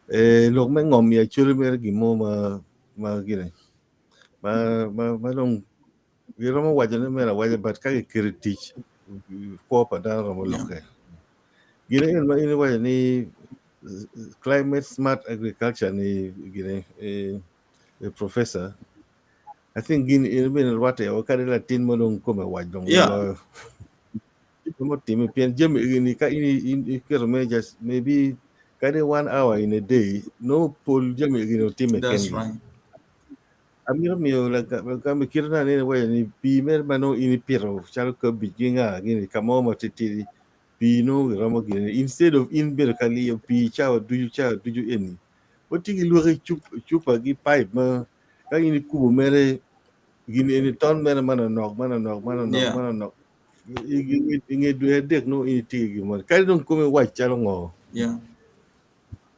eh, lok me ngom i Acholi mere gin mo ma ma gine ma ma ma dong giromo wacone mere awaca but ka giketo i tic kwo pa dano romo lokke. Gin eni ma in iwaco ni climate smart agriculture ni gine eh, eh, professor I think gin in bene rwatte o kadi latin mo dong kome wac dong Yeah. ma otime pien jami eni ka in in iketo me just maybe kadi one hour in a day no pol jami eni otime That's kengi right. Amito miyo lagam i kite na aneno iwaco ni pii mere ma nongo in ipito calo cabbage ki nga gini ka mo ma titidi pii nongo giromo gine instead of in bedo ka liyo pii cawa ducu cawa ducu eni watye ki lwaki cupa ki pipe ma ka in ikubo mere gin eni ton mere manonok manonok manonok manonok i nge dwe adek nongo in itye ki gin moni kadi dong komi wac calo ngo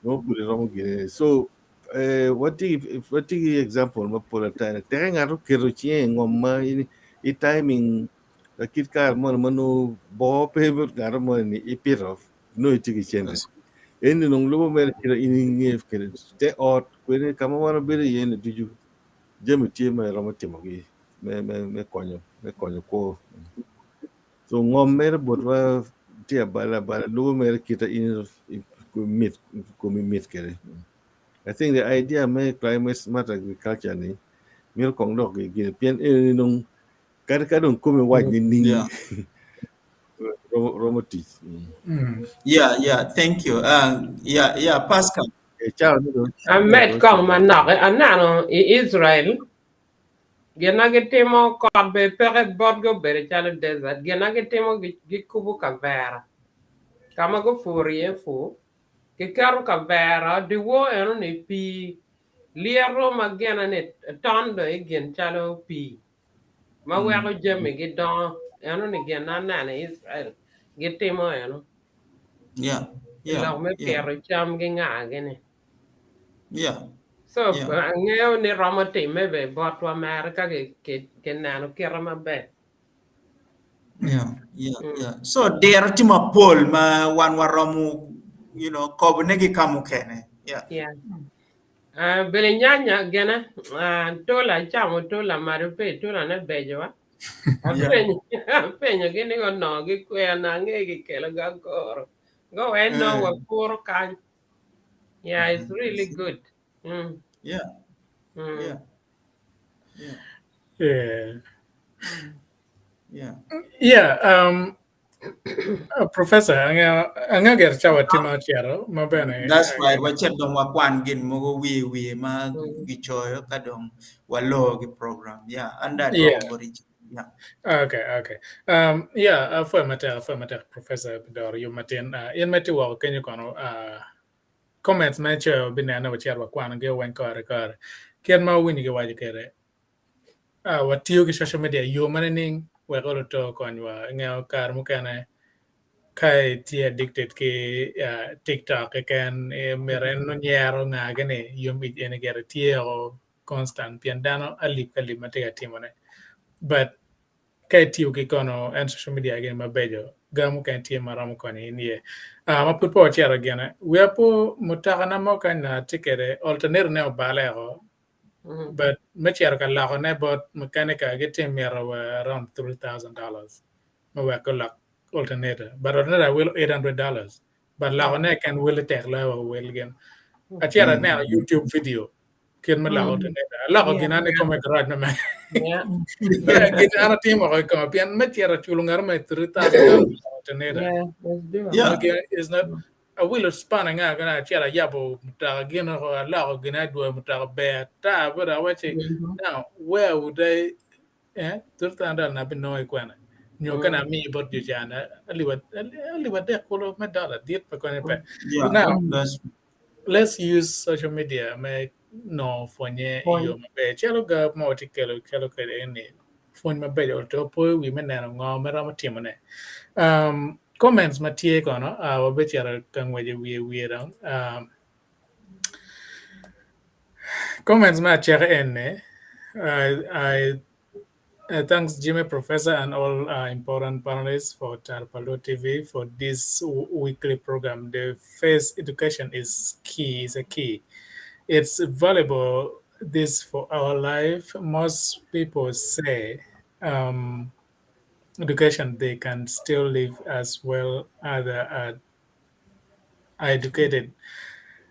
nongo pud iromo gine so eh, watye ki watye ki example mapol ata teke ngat oketo cinge i ngom ma i timing lakit kare moni ma nongo boo pe bot ngat moni ni ipito nongo itye ki cente eni dong lubo mere kit in ingeyo kwede te ot kwede ka ma wan wabedo iye ni ducu jami tye ma iromo timogi me me me konyo me konyo kwo so ngom mere botwa tye abala abala lubo mere kite in mit komi mit kwede I think the idea me climate smart agriculture ni mito kong dok gine pien eni dong kadi ka dong komi wac nining Yeah. romo romo tic Yeah, yeah, thank you. Yeah, yeah, Pascal. E cawa ni dong Amed kong manok, aneno i Israel. Gin ma gitimo kot bene peke botgi obedo calo desert. Gin ma gitimo gikubo kavera ka ma gupuro iye pur, giketo kavera dyewor enoni pii lyeto ma gine ni ton dong i gin calo pii ma weko jami gidongo. Enoni gin ma aneno i Israel gitimo eno. Yeah, I yeah, lok me yeah, pito cam ki nga-gi-ni. yeah, So yeah. angeyo ni romo timme bene botwa mere ka kineno kite maber. Yeah, yeah, yeah. So diro tye mapol ma wan waromo you know, kobone ki ka mukene. Yeah. Yeah. Uh, bilinyanya gene uh, tula icamo tula malo pe tula ne beco wa. Yeah. Apenyo gi ni onongo gikwer na ange gikelo ga goro. Go en no Eh. wapuro kany. Yeah, it's really good. Mm. Yeah, Mm. yeah, yeah, Yeah. yeah. Yeah, Professor, ange ger cawa tye ma ocito ma bene That's right. Wacit dong wakwan gin mogo wiye wiye ma gicoyo ka dong walor gi program. Yeah, and that Yeah. dwoko boti. Yeah. Okay. Yeah, apwoyo matek, apwoyo matek Professor Bidoro yub matin. In ma itye woko kenyo kono, comments ma icoyo binene wacito wakwanogi weng kore kore. Kit ma wawinyo giwaco kwede, watiyo ki social media i yo ma nining wek oluto okonywa ingeyo kare mukene ka itye addicted ki TikTok keken, myero en onyero ngagi ni yom ic eni gire tye o constant pien dano alip ki alip ma tye ka timone. But ka itiyo ki kono en social media gin mabeco, ga mukene tye ma romo konyo in iye. Ma pud pe wacito gine, wiya po mutokana mo kany na atye kwede alternator ne obale oko but me cito ka lokone bot mechanic gitye mito wa around $3,000 me wek gulok alternator. But alternator awilo $800 but lokone keken wele tek loyo wa wel gin. Acito aneno YouTube video kit me loko alternator. Aloko gin an i kome garage me mega. Yeah. Gin an atimo oko i kome pien me cito culo ngat me $3,000 alternator. Yeah, let's do it. Yeah. Okay, it's not awilo span nga kana acito ayabo mutoka gin oko aloko gin adwoyo mutoka ber ata but awaci now where would I $3,000 na binongo i kwena nyo kana amiyo bot jo can alip adek kulu me dollar dit pa konye pe. Yeah. Now That's let's use social media me nongo pwonye i yo maber. Calo ga ma watye kelo calo kwede eni pwony mabeco oto poyo wi me neno ngo ma romo timone. Comments ma tye kono wabicito ka ngwec i wiye wiye dong. Comments me aceka eni I thanks Jimmy Professor and all important panelists for Tar pa Luo TV for this weekly program. The first education is key, is a key. It's valuable this for our life. Most people say education they can still live as well other are educated.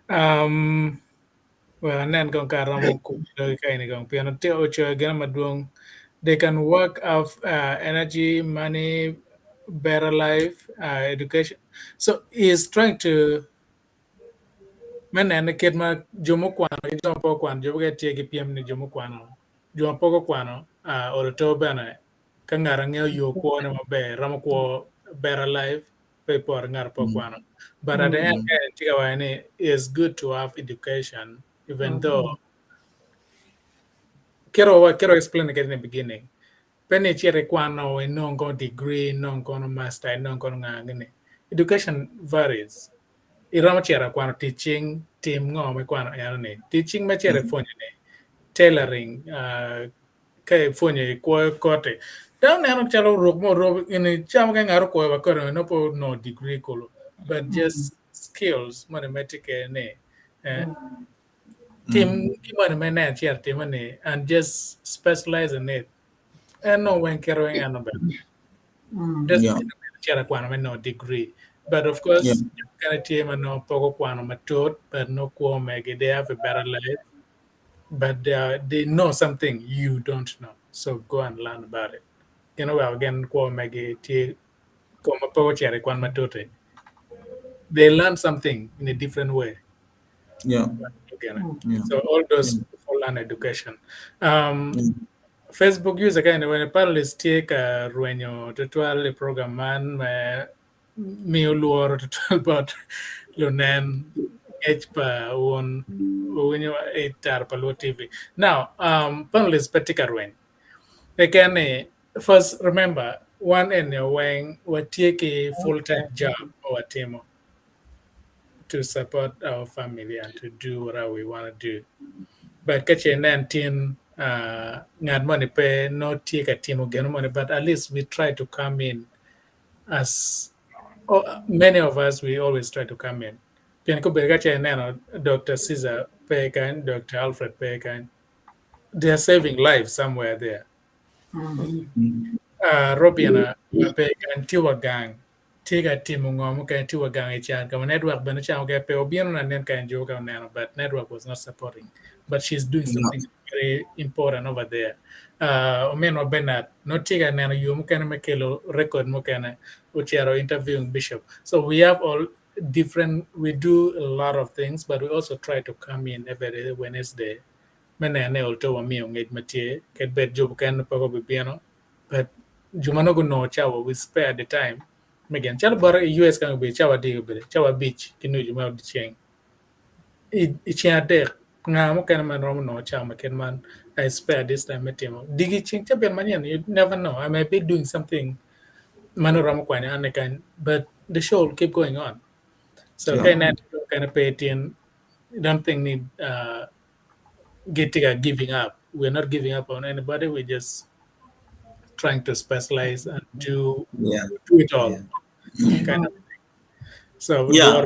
Well, anen kong ka aromo kubo dogi ka eni kong pien tye ocoyo gine madwong. They can work off energy, money, better life, education. So he is trying to me neno kit ma jo mukwano ki jo ma pe okwano jo mukene tye ki pyem ni jo mukwano jo ma pok okwano oloto bene ka ngat angeyo yo kwone maber romo kwo better life pe iporo ngat ma pe okwano. But at the end en tye ka waco ni it's good to have education even though kit wa explain kwede in the beginning pe ni icito ikwano inong kono degree inong kono master inong kono nga gini education varies iromo cito kwano tic cing tim ngo ma ikwano eno ni tic cing ma icito ipwonyo ni tailoring ka ipwonyo ikwoyo koti dano neno calo ruk mo oruk eni ca mukene ngat okwoyo wa koti nongo pe onongo degree kulu but just skills moni ma itye kwede ni tim ki moni ma ineno icito itimo ni and just specialize in it en nongo weng kite weng eno bene doesn't mean icito ikwano me nongo degree but of course jo mukene tye ma nongo pe gukwano matut but nongo kwo megi they have a better life but they, are, they know something you don't know so go and learn about it gin oweko gin kwo megi tye ko ma pe ocito i kwan matut-ti they learn something in a different way Yeah. Again. Yeah. So all those full learn education. Facebook user ka eni wene panelist tye ka rwenyo tutwal i program man me miyo lworo tutwal bot lunen ngec pa wun wuwinyo i taro pa Luo TV. Now, um, panelist pe tye ka rweny. Keken ni, first remember, wan eni weng watye ki full time job ma watimo to support our family and to do whatever we want to do. But ka ce inen tin uh, ngat moni pe no tye ka timo gino moni, but at least we try to come in as oh, many of us we always try to come in. Pien kobedo ka ce ineno Dr. Caesar pe kany, Dr. Alfred pe kany, they are saving lives somewhere there. Robina pe kany tye wa gang tye ka timo ngo mukene tye wa gang i can ka ma network bene ca mukene pe obino na nen ka en jo ka oneno but network was not supporting but she's doing something very important over there. Ominwa Bernard no tye ka neno yo mukene me kelo record mukene ocito interviewing bishop. So we have all different we do a lot of things but we also try to come in every Wednesday me neno ni olto wamiyo ngec ma tye kadi bed jo mukene pe gubibino but jo ma nongo gunongo cawa we spare the time me gin calo bota i US kany obedo cawa adi obedo cawa abic ki nucu me odiceng i ceng adek nga mukene ma romo nongo cawa ma kit man I spare this time me timo digi ceng cabit manyen you never know I may be doing something ma nongo romo kwanyo an kany but the show will keep going on so ka ineno jo mukene pe tin don't think ni gitye ka giving up we're not giving up on anybody we're just trying to specialize and do do it all kind of thing. So Yeah.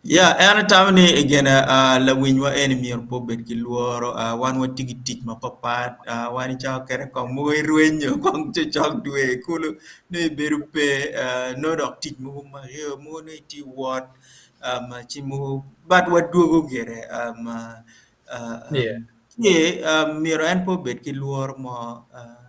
Yeah, en atamo ni gin uh, lawinywa eni myero pe obed ki lworo. Uh, wan watye ki tic mapapat. Uh, wan i cawa kene kong mogo irwenyo kong cocok dwe kulu nongo ibedo pe uh, nongo dok tic mogo maryo mogo nongo itye i wot um, ci mogo but wadwogo gire um, uh, um, Yeah. ci um, myero en pe obed ki lworo mo uh,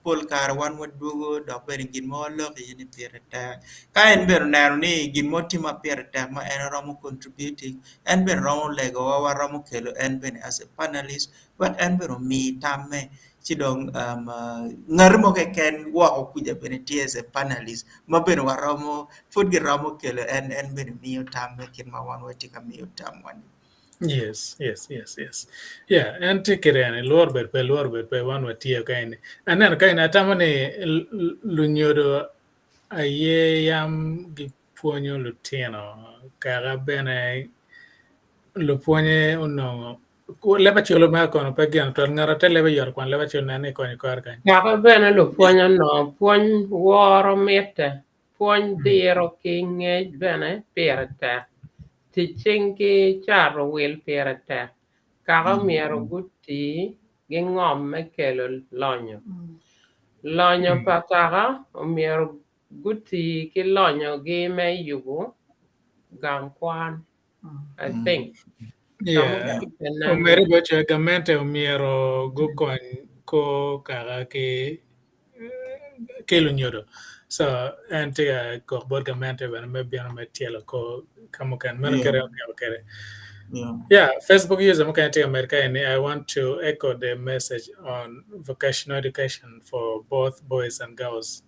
pol kare wan wadwogo dok bene gin ma waloko iye ni pire tek. Ka en bene oneno ni gin mo tye ma pire tek ma en romo contributing, en bene romo legowa waromo kelo en bene as a panelist wek en bene omi tamme ci dong um, uh, ngati mo keken woko kuca bene tye as a panelist ma bene waromo pud giromo kelo en en bene miyo tamme kit ma wan watye ka miyo tamwa ni. Yes. Yeah, en tye kede eni, lworo bed pe, lworo bed pe, wan watye ka eni. Aneno ka eni, atamo ni lunyodo aye yam gipwonyo lutino, kaka bene lupwonye onongo leb acolo ma kono pe geno twal ngat ate lebe yot kwan leb acolo neno ni konyo kore kany. Kaka bene lupwonye onongo pwony woro mitte, pwony diro ki ngec bene pire tek. Tic cing ki cato wil pire tek. Kaka myero guti ki ngom me kelo lonyo. Lonyo pa kaka omyero guti ki lonyogi me yubo gang kwan. I think. Yeah. Omeri boce gamente omyero gukony ko kaka ki ki lunyodo. So en tye ka kok bot gamente bene me bino me tyelo ko ka mukene. Meno kede otyeko kede. Yeah, Facebook user mukene tye ka medo ka eni I want to echo the message on vocational education for both boys and girls.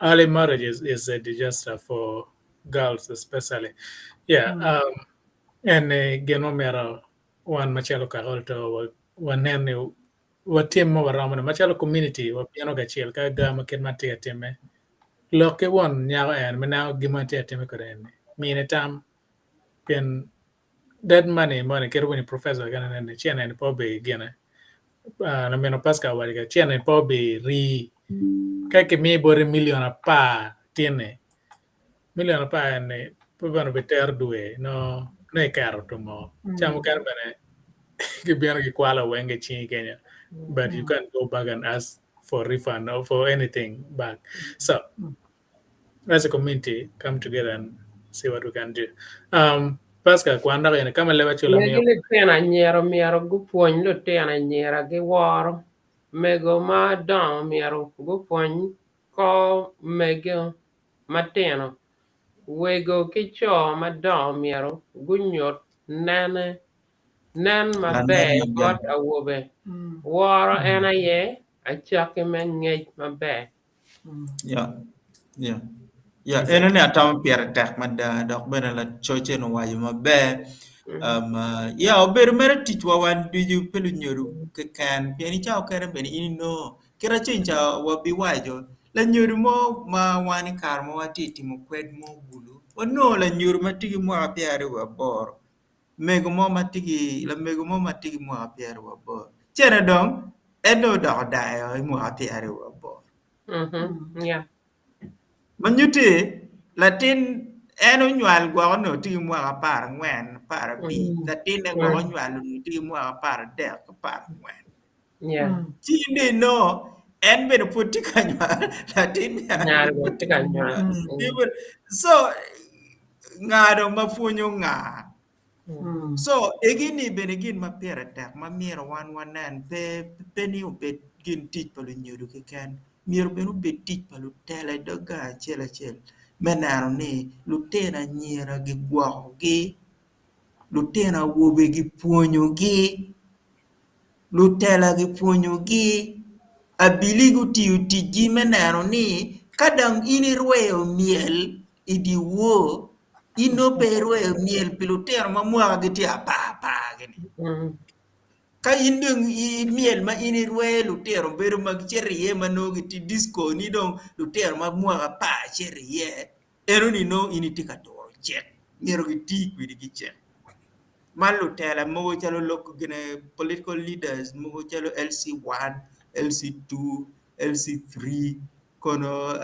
Early marriages is a disaster for girls especially. Yeah, en gin ma myero wan macalo kaka to wanen ni watim ma waromo ni macalo community wabino kacel ka ga ma kit man tye ka timme. Lok ki won nyako en me neno gin ma tye ka timme kwede eni. Mine tam pien that money money kit winyo professor kene nene cene ni pe obi gine. Lamino Pascal owaco ke cene pe obi rii ka kimiyo boti million 10 tinni million 10 eni pe bene obitero dwe no no iketo tumo. Ca mukene bene gibino gikwalo weng ki cingi kenyo but you can't go back and ask for refund or for anything back. So as a community come together and see what we can do. Pascal kwan dok eni ka ma leb acula Megi miyo litino anyira myero gupwony lutino anyira giworo. Mego madongo myero gupwony kor mego matino. Wego ki co madongo myero gunyut nene. Nen maber bot awobe. Woro en aye acakki me ngec maber. Yeah. Yeah. Yeah, eno ni atamo pire tek mada dok bene lacoc eni owaco maber. Um, uh, yeah, obedo mere ticwa wan ducu pe lunyodo keken pien i cawa okene bene in inongo kit aceng ca wabiwaco lanyodo mo ma wan i kare ma watye i timo kwed mo bulu wanongo lanyodo ma tye ki mwaka pyeraryo wiye aboro mego mo ma tye ki lamego mo ma tye ki mwaka pyeraryo wiye aboro cene dong en dong odoko dayo i mwaka pyeraryo wiye aboro ma nyutti latin en onywal gwok onongo tye ki mwaka aparangwen aparabic latinne gwok onywal onongo tye ki mwaka aparadek aparangwen ci in dong inongo en bene pud tye ka nywal latin so nga dong ma pwonyo nga? So egi-ni bene gin ma pire tek ma myero wan wanen pe pe ni obed gin tic pa lunyodo keken myero bene obed tic pa lutela i dog gang acel acel me neno ni lutino anyira gigwokogi, lutino awobe gipwonyogi, lutela gipwonyogi, abili gutiyo ticgi me neno ni ka dong in irweyo myel i dyewor, in nongo pe irweyo myel pi lutino ma mwakagi tye apar apar-ni. Ka in dong imyel ma in irweyo lutino bedo ma gicito iye ma nongo gitye disco ni dong lutino ma mwaka apar cito iye, enoni nongo in itye ka turo cik, myero giti kwedi ki cik. Man lutela mogo calo lok gine political leaders mogo calo LC1, LC2, LC3, kono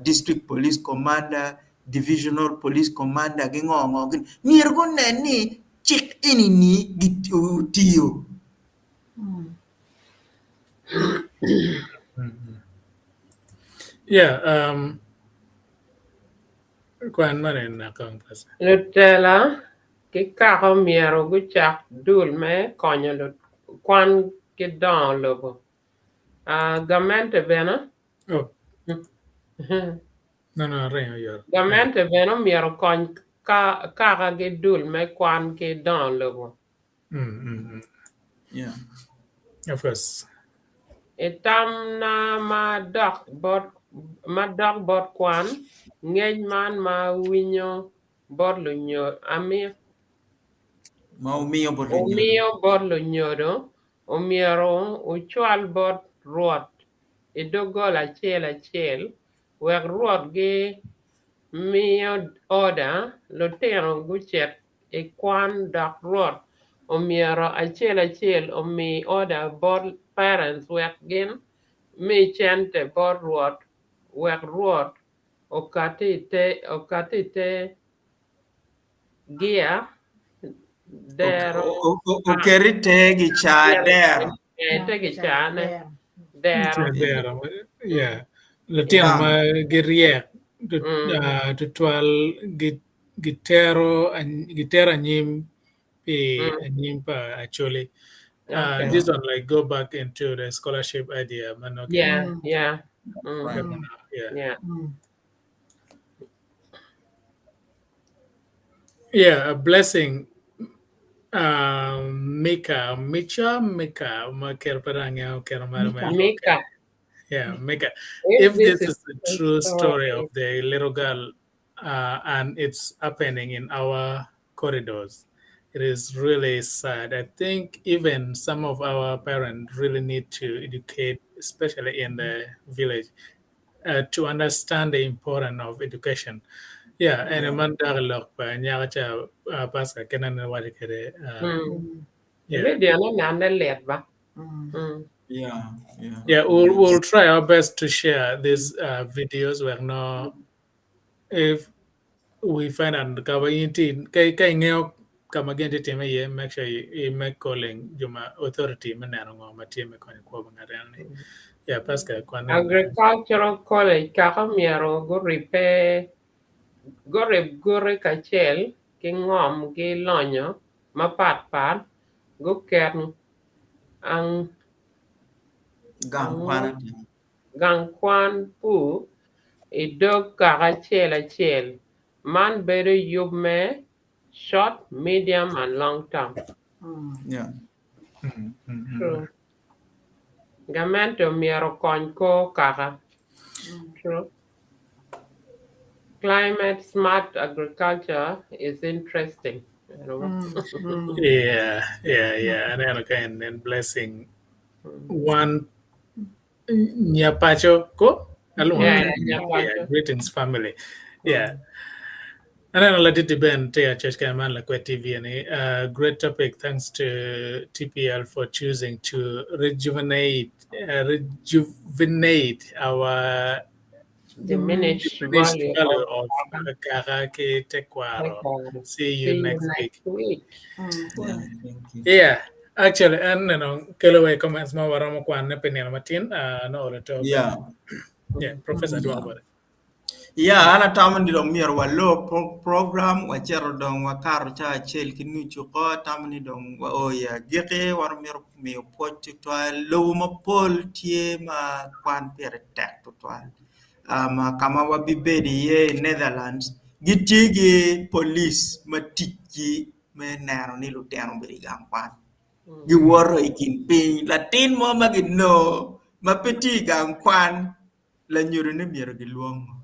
district police commander, divisional police commander gi ngo ngo gini myero gunen ni cik eni-ni otiyo. Yeah, um, kwan man en akong pesa. Lutela ki kaka myero gucak dul me konyo kwan ki dongo lobo. Gamente bene Oh. No, no, ringo yot. Gamente bene omyero okony kaka ki dul me kwan ki dongo lobo. Mm, mm, mm. Yeah. Of course. I tam na ma dok bot ma dok bot kwan, ngec man ma winyo bot lunyo ami Ma omiyo bot lunyodo. omiyo bot lunyodo Omyero wucwal bot Rwot i doggola acel acel, wek Rwot gimiyo oda, lutino gucit i kwan dok Rwot omyero acel acel omi oda bot parents wek gin mi cente bot Rwot wek Rwot okati i te Gia dero. Oket i te gicaa dero. Te gicaane dero. Dero. Yeah. Lutino ma giryek tutwal gitero gitero anyim pi anyim pa Acholi. Uh, this one like go back into the scholarship idea. Yeah, yeah. Yeah. Yeah. Yeah, a blessing. Mika, Micha, Mika, ma ker pa dang ker mar Mika. Mika. Yeah, Mika. If this is the true story of the little girl, and it's happening in our corridors, it is really sad. I think even some of our parents really need to educate, especially in the village, to understand the importance of education. Yeah, and man dok lok pa nyako ca Pastor kene ne waco kwede. Yeah. Video ne nane lit ba. Yeah, yeah. Yeah, we'll try our best to share these videos wek no if we find out ka ba in tye ka ingeyo ka ma gin tye time iye make sure you, you make calling jo ma authority me neno ngo ma tye me konyo kwo pa ngat eno ni. Yeah, Pascal kwan Agricultural College kaka myero guribbe gurib guti kacel ki ngom ki lonyo mapat pat guket ang Gang kwan ata. Gang kwan pur i dog kaka acel acel. Man bedo yub me Short, medium, and long term. Yeah. True. Gamente omyero okony kor kaka. True. Climate smart agriculture is interesting. Yeah. Aneno ka en en blessing. One Nyapacho ko alungo Yeah, yeah, Nyapacho. yeah, greetings family. Yeah. Aneno laditi Ben tye acec kene man Lakwed TV ni great topic thanks to TPL for choosing to rejuvenate uh, rejuvenate our Diminished diminished value value of of kaka ki tekwaro. tekwaro. See you See you next week. next week. Yeah, thank you. Yeah, actually, en neno kelo wa i comments ma waromo kwanne pi nino matin, uh, no olo to Yeah. Yeah, Professor Yeah. dwoko bote. Yeah, an atamo ni dong myero walor pro program wacito dong wakato caa acel ki nucu oko atamo ni dong wao i agikki wan omyero miyo pwoc tutwal lobo mapol tye ma kwan pire tek tutwal um, ka ma wabibedo iye i Netherlands gitye ki police ma ticgi me neno ni lutino obedo i gang kwan giwoto i kin piny latin mo ma ginongo ma pe tye i gang kwan Lanyodone myero gilwongo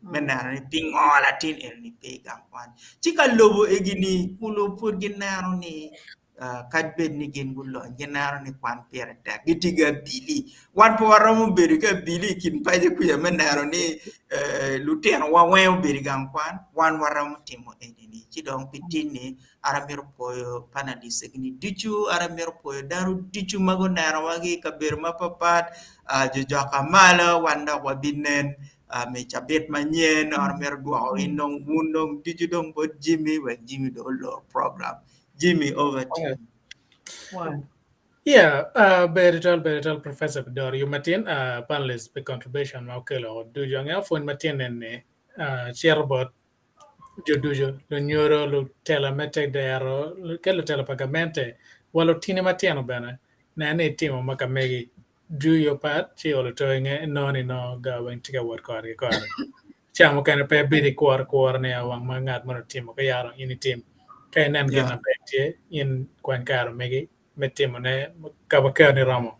me neno ni pingo latin eni pe i gang kwan. Ci ka lobo egi-ni kulu pud gineno ni kadi bed ni gin gulony gineno ni kwan pire tek gitye ki abili. Wan pe waromo bedo ki abili i kin paco kwica me neno ni lutinowa weng obedo i gang kwan wan waromo timo eni-ni. Ci dong pi tin-ni an amito pwoyo panalist egi-ni ducu, an amito pwoyo dano ducu ma gunenowa ki i kabedo mapatpat jo joka malo wan dok wabinen me cabit manyen an amito dwoko in dong wun dong ducu dong bot Jimmy wek Jimmy dong olor program. Jimmy over to you. Yeah, ber tutwal, ber tutwal Professor Bidoro yub matin, panelist pi contribution ma okelo ducu. Angeyo pwony matin eni cito bot jo ducu, lunyodo, lutela me tedero, ki lutela pa gamente, wa lutini matino bene, nen ni itimo ma ka megi. Do your part, ci olo to inge inongo ni nongo ga weng tye ka wot kore ki kore. Ca mukene pe ibed ikworo kwora ni wang ma ngat moni otimo ka yaro in itim. Ka inen gin Yeah. maber tye, in kwany kare omegi me timone ka wa keroni romo.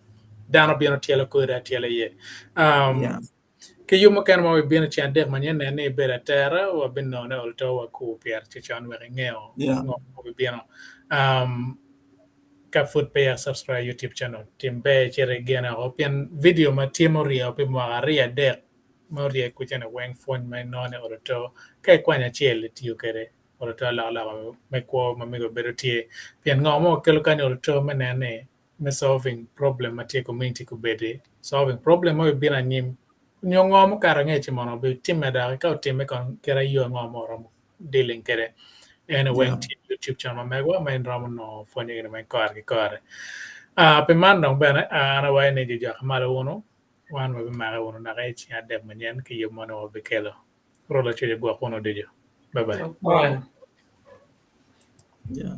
Dano bino tyelo kodi atyela iye. Um, Yeah. Ki yub mukene ma wabibino ceng adek manyen nen ni ibedo atera, wabinongo ni ol to wakur pyere cucon wek ingeo Yeah. ngo ma obibino. Um, ka pud peya subscribe YouTube channel, tim ber icit igene oko pien video ma tye ma oryeo pi mwaka aryo adek ma orye kuca-ni weng pwony ma inongo ni olo to ka ikwanyo acel itiyo kwede olo to alokaloka me kwo ma mego bedo tye pien ngo ma wakelo kany olo to me neno ni me solving problem ma tye i community kubedi solving problem ma obibino anyim nyo ngo mukato angec mono obitimme doki ka otimme kono kit yo ango ma oromo dealing kwede ene weng Yeah. tye YouTube channel ma megwa ma in romo nongo pwonyo gini weng kore ki kore. Ah, pi man dong bene ah, an awaco ni jojoka malo wunu wan wabimake wunu naka i ceng adek manyen ki yub mo ni wabikelo. Rwot Lacwec ogwok wunu ducu. Bye bye. Bye. Yeah.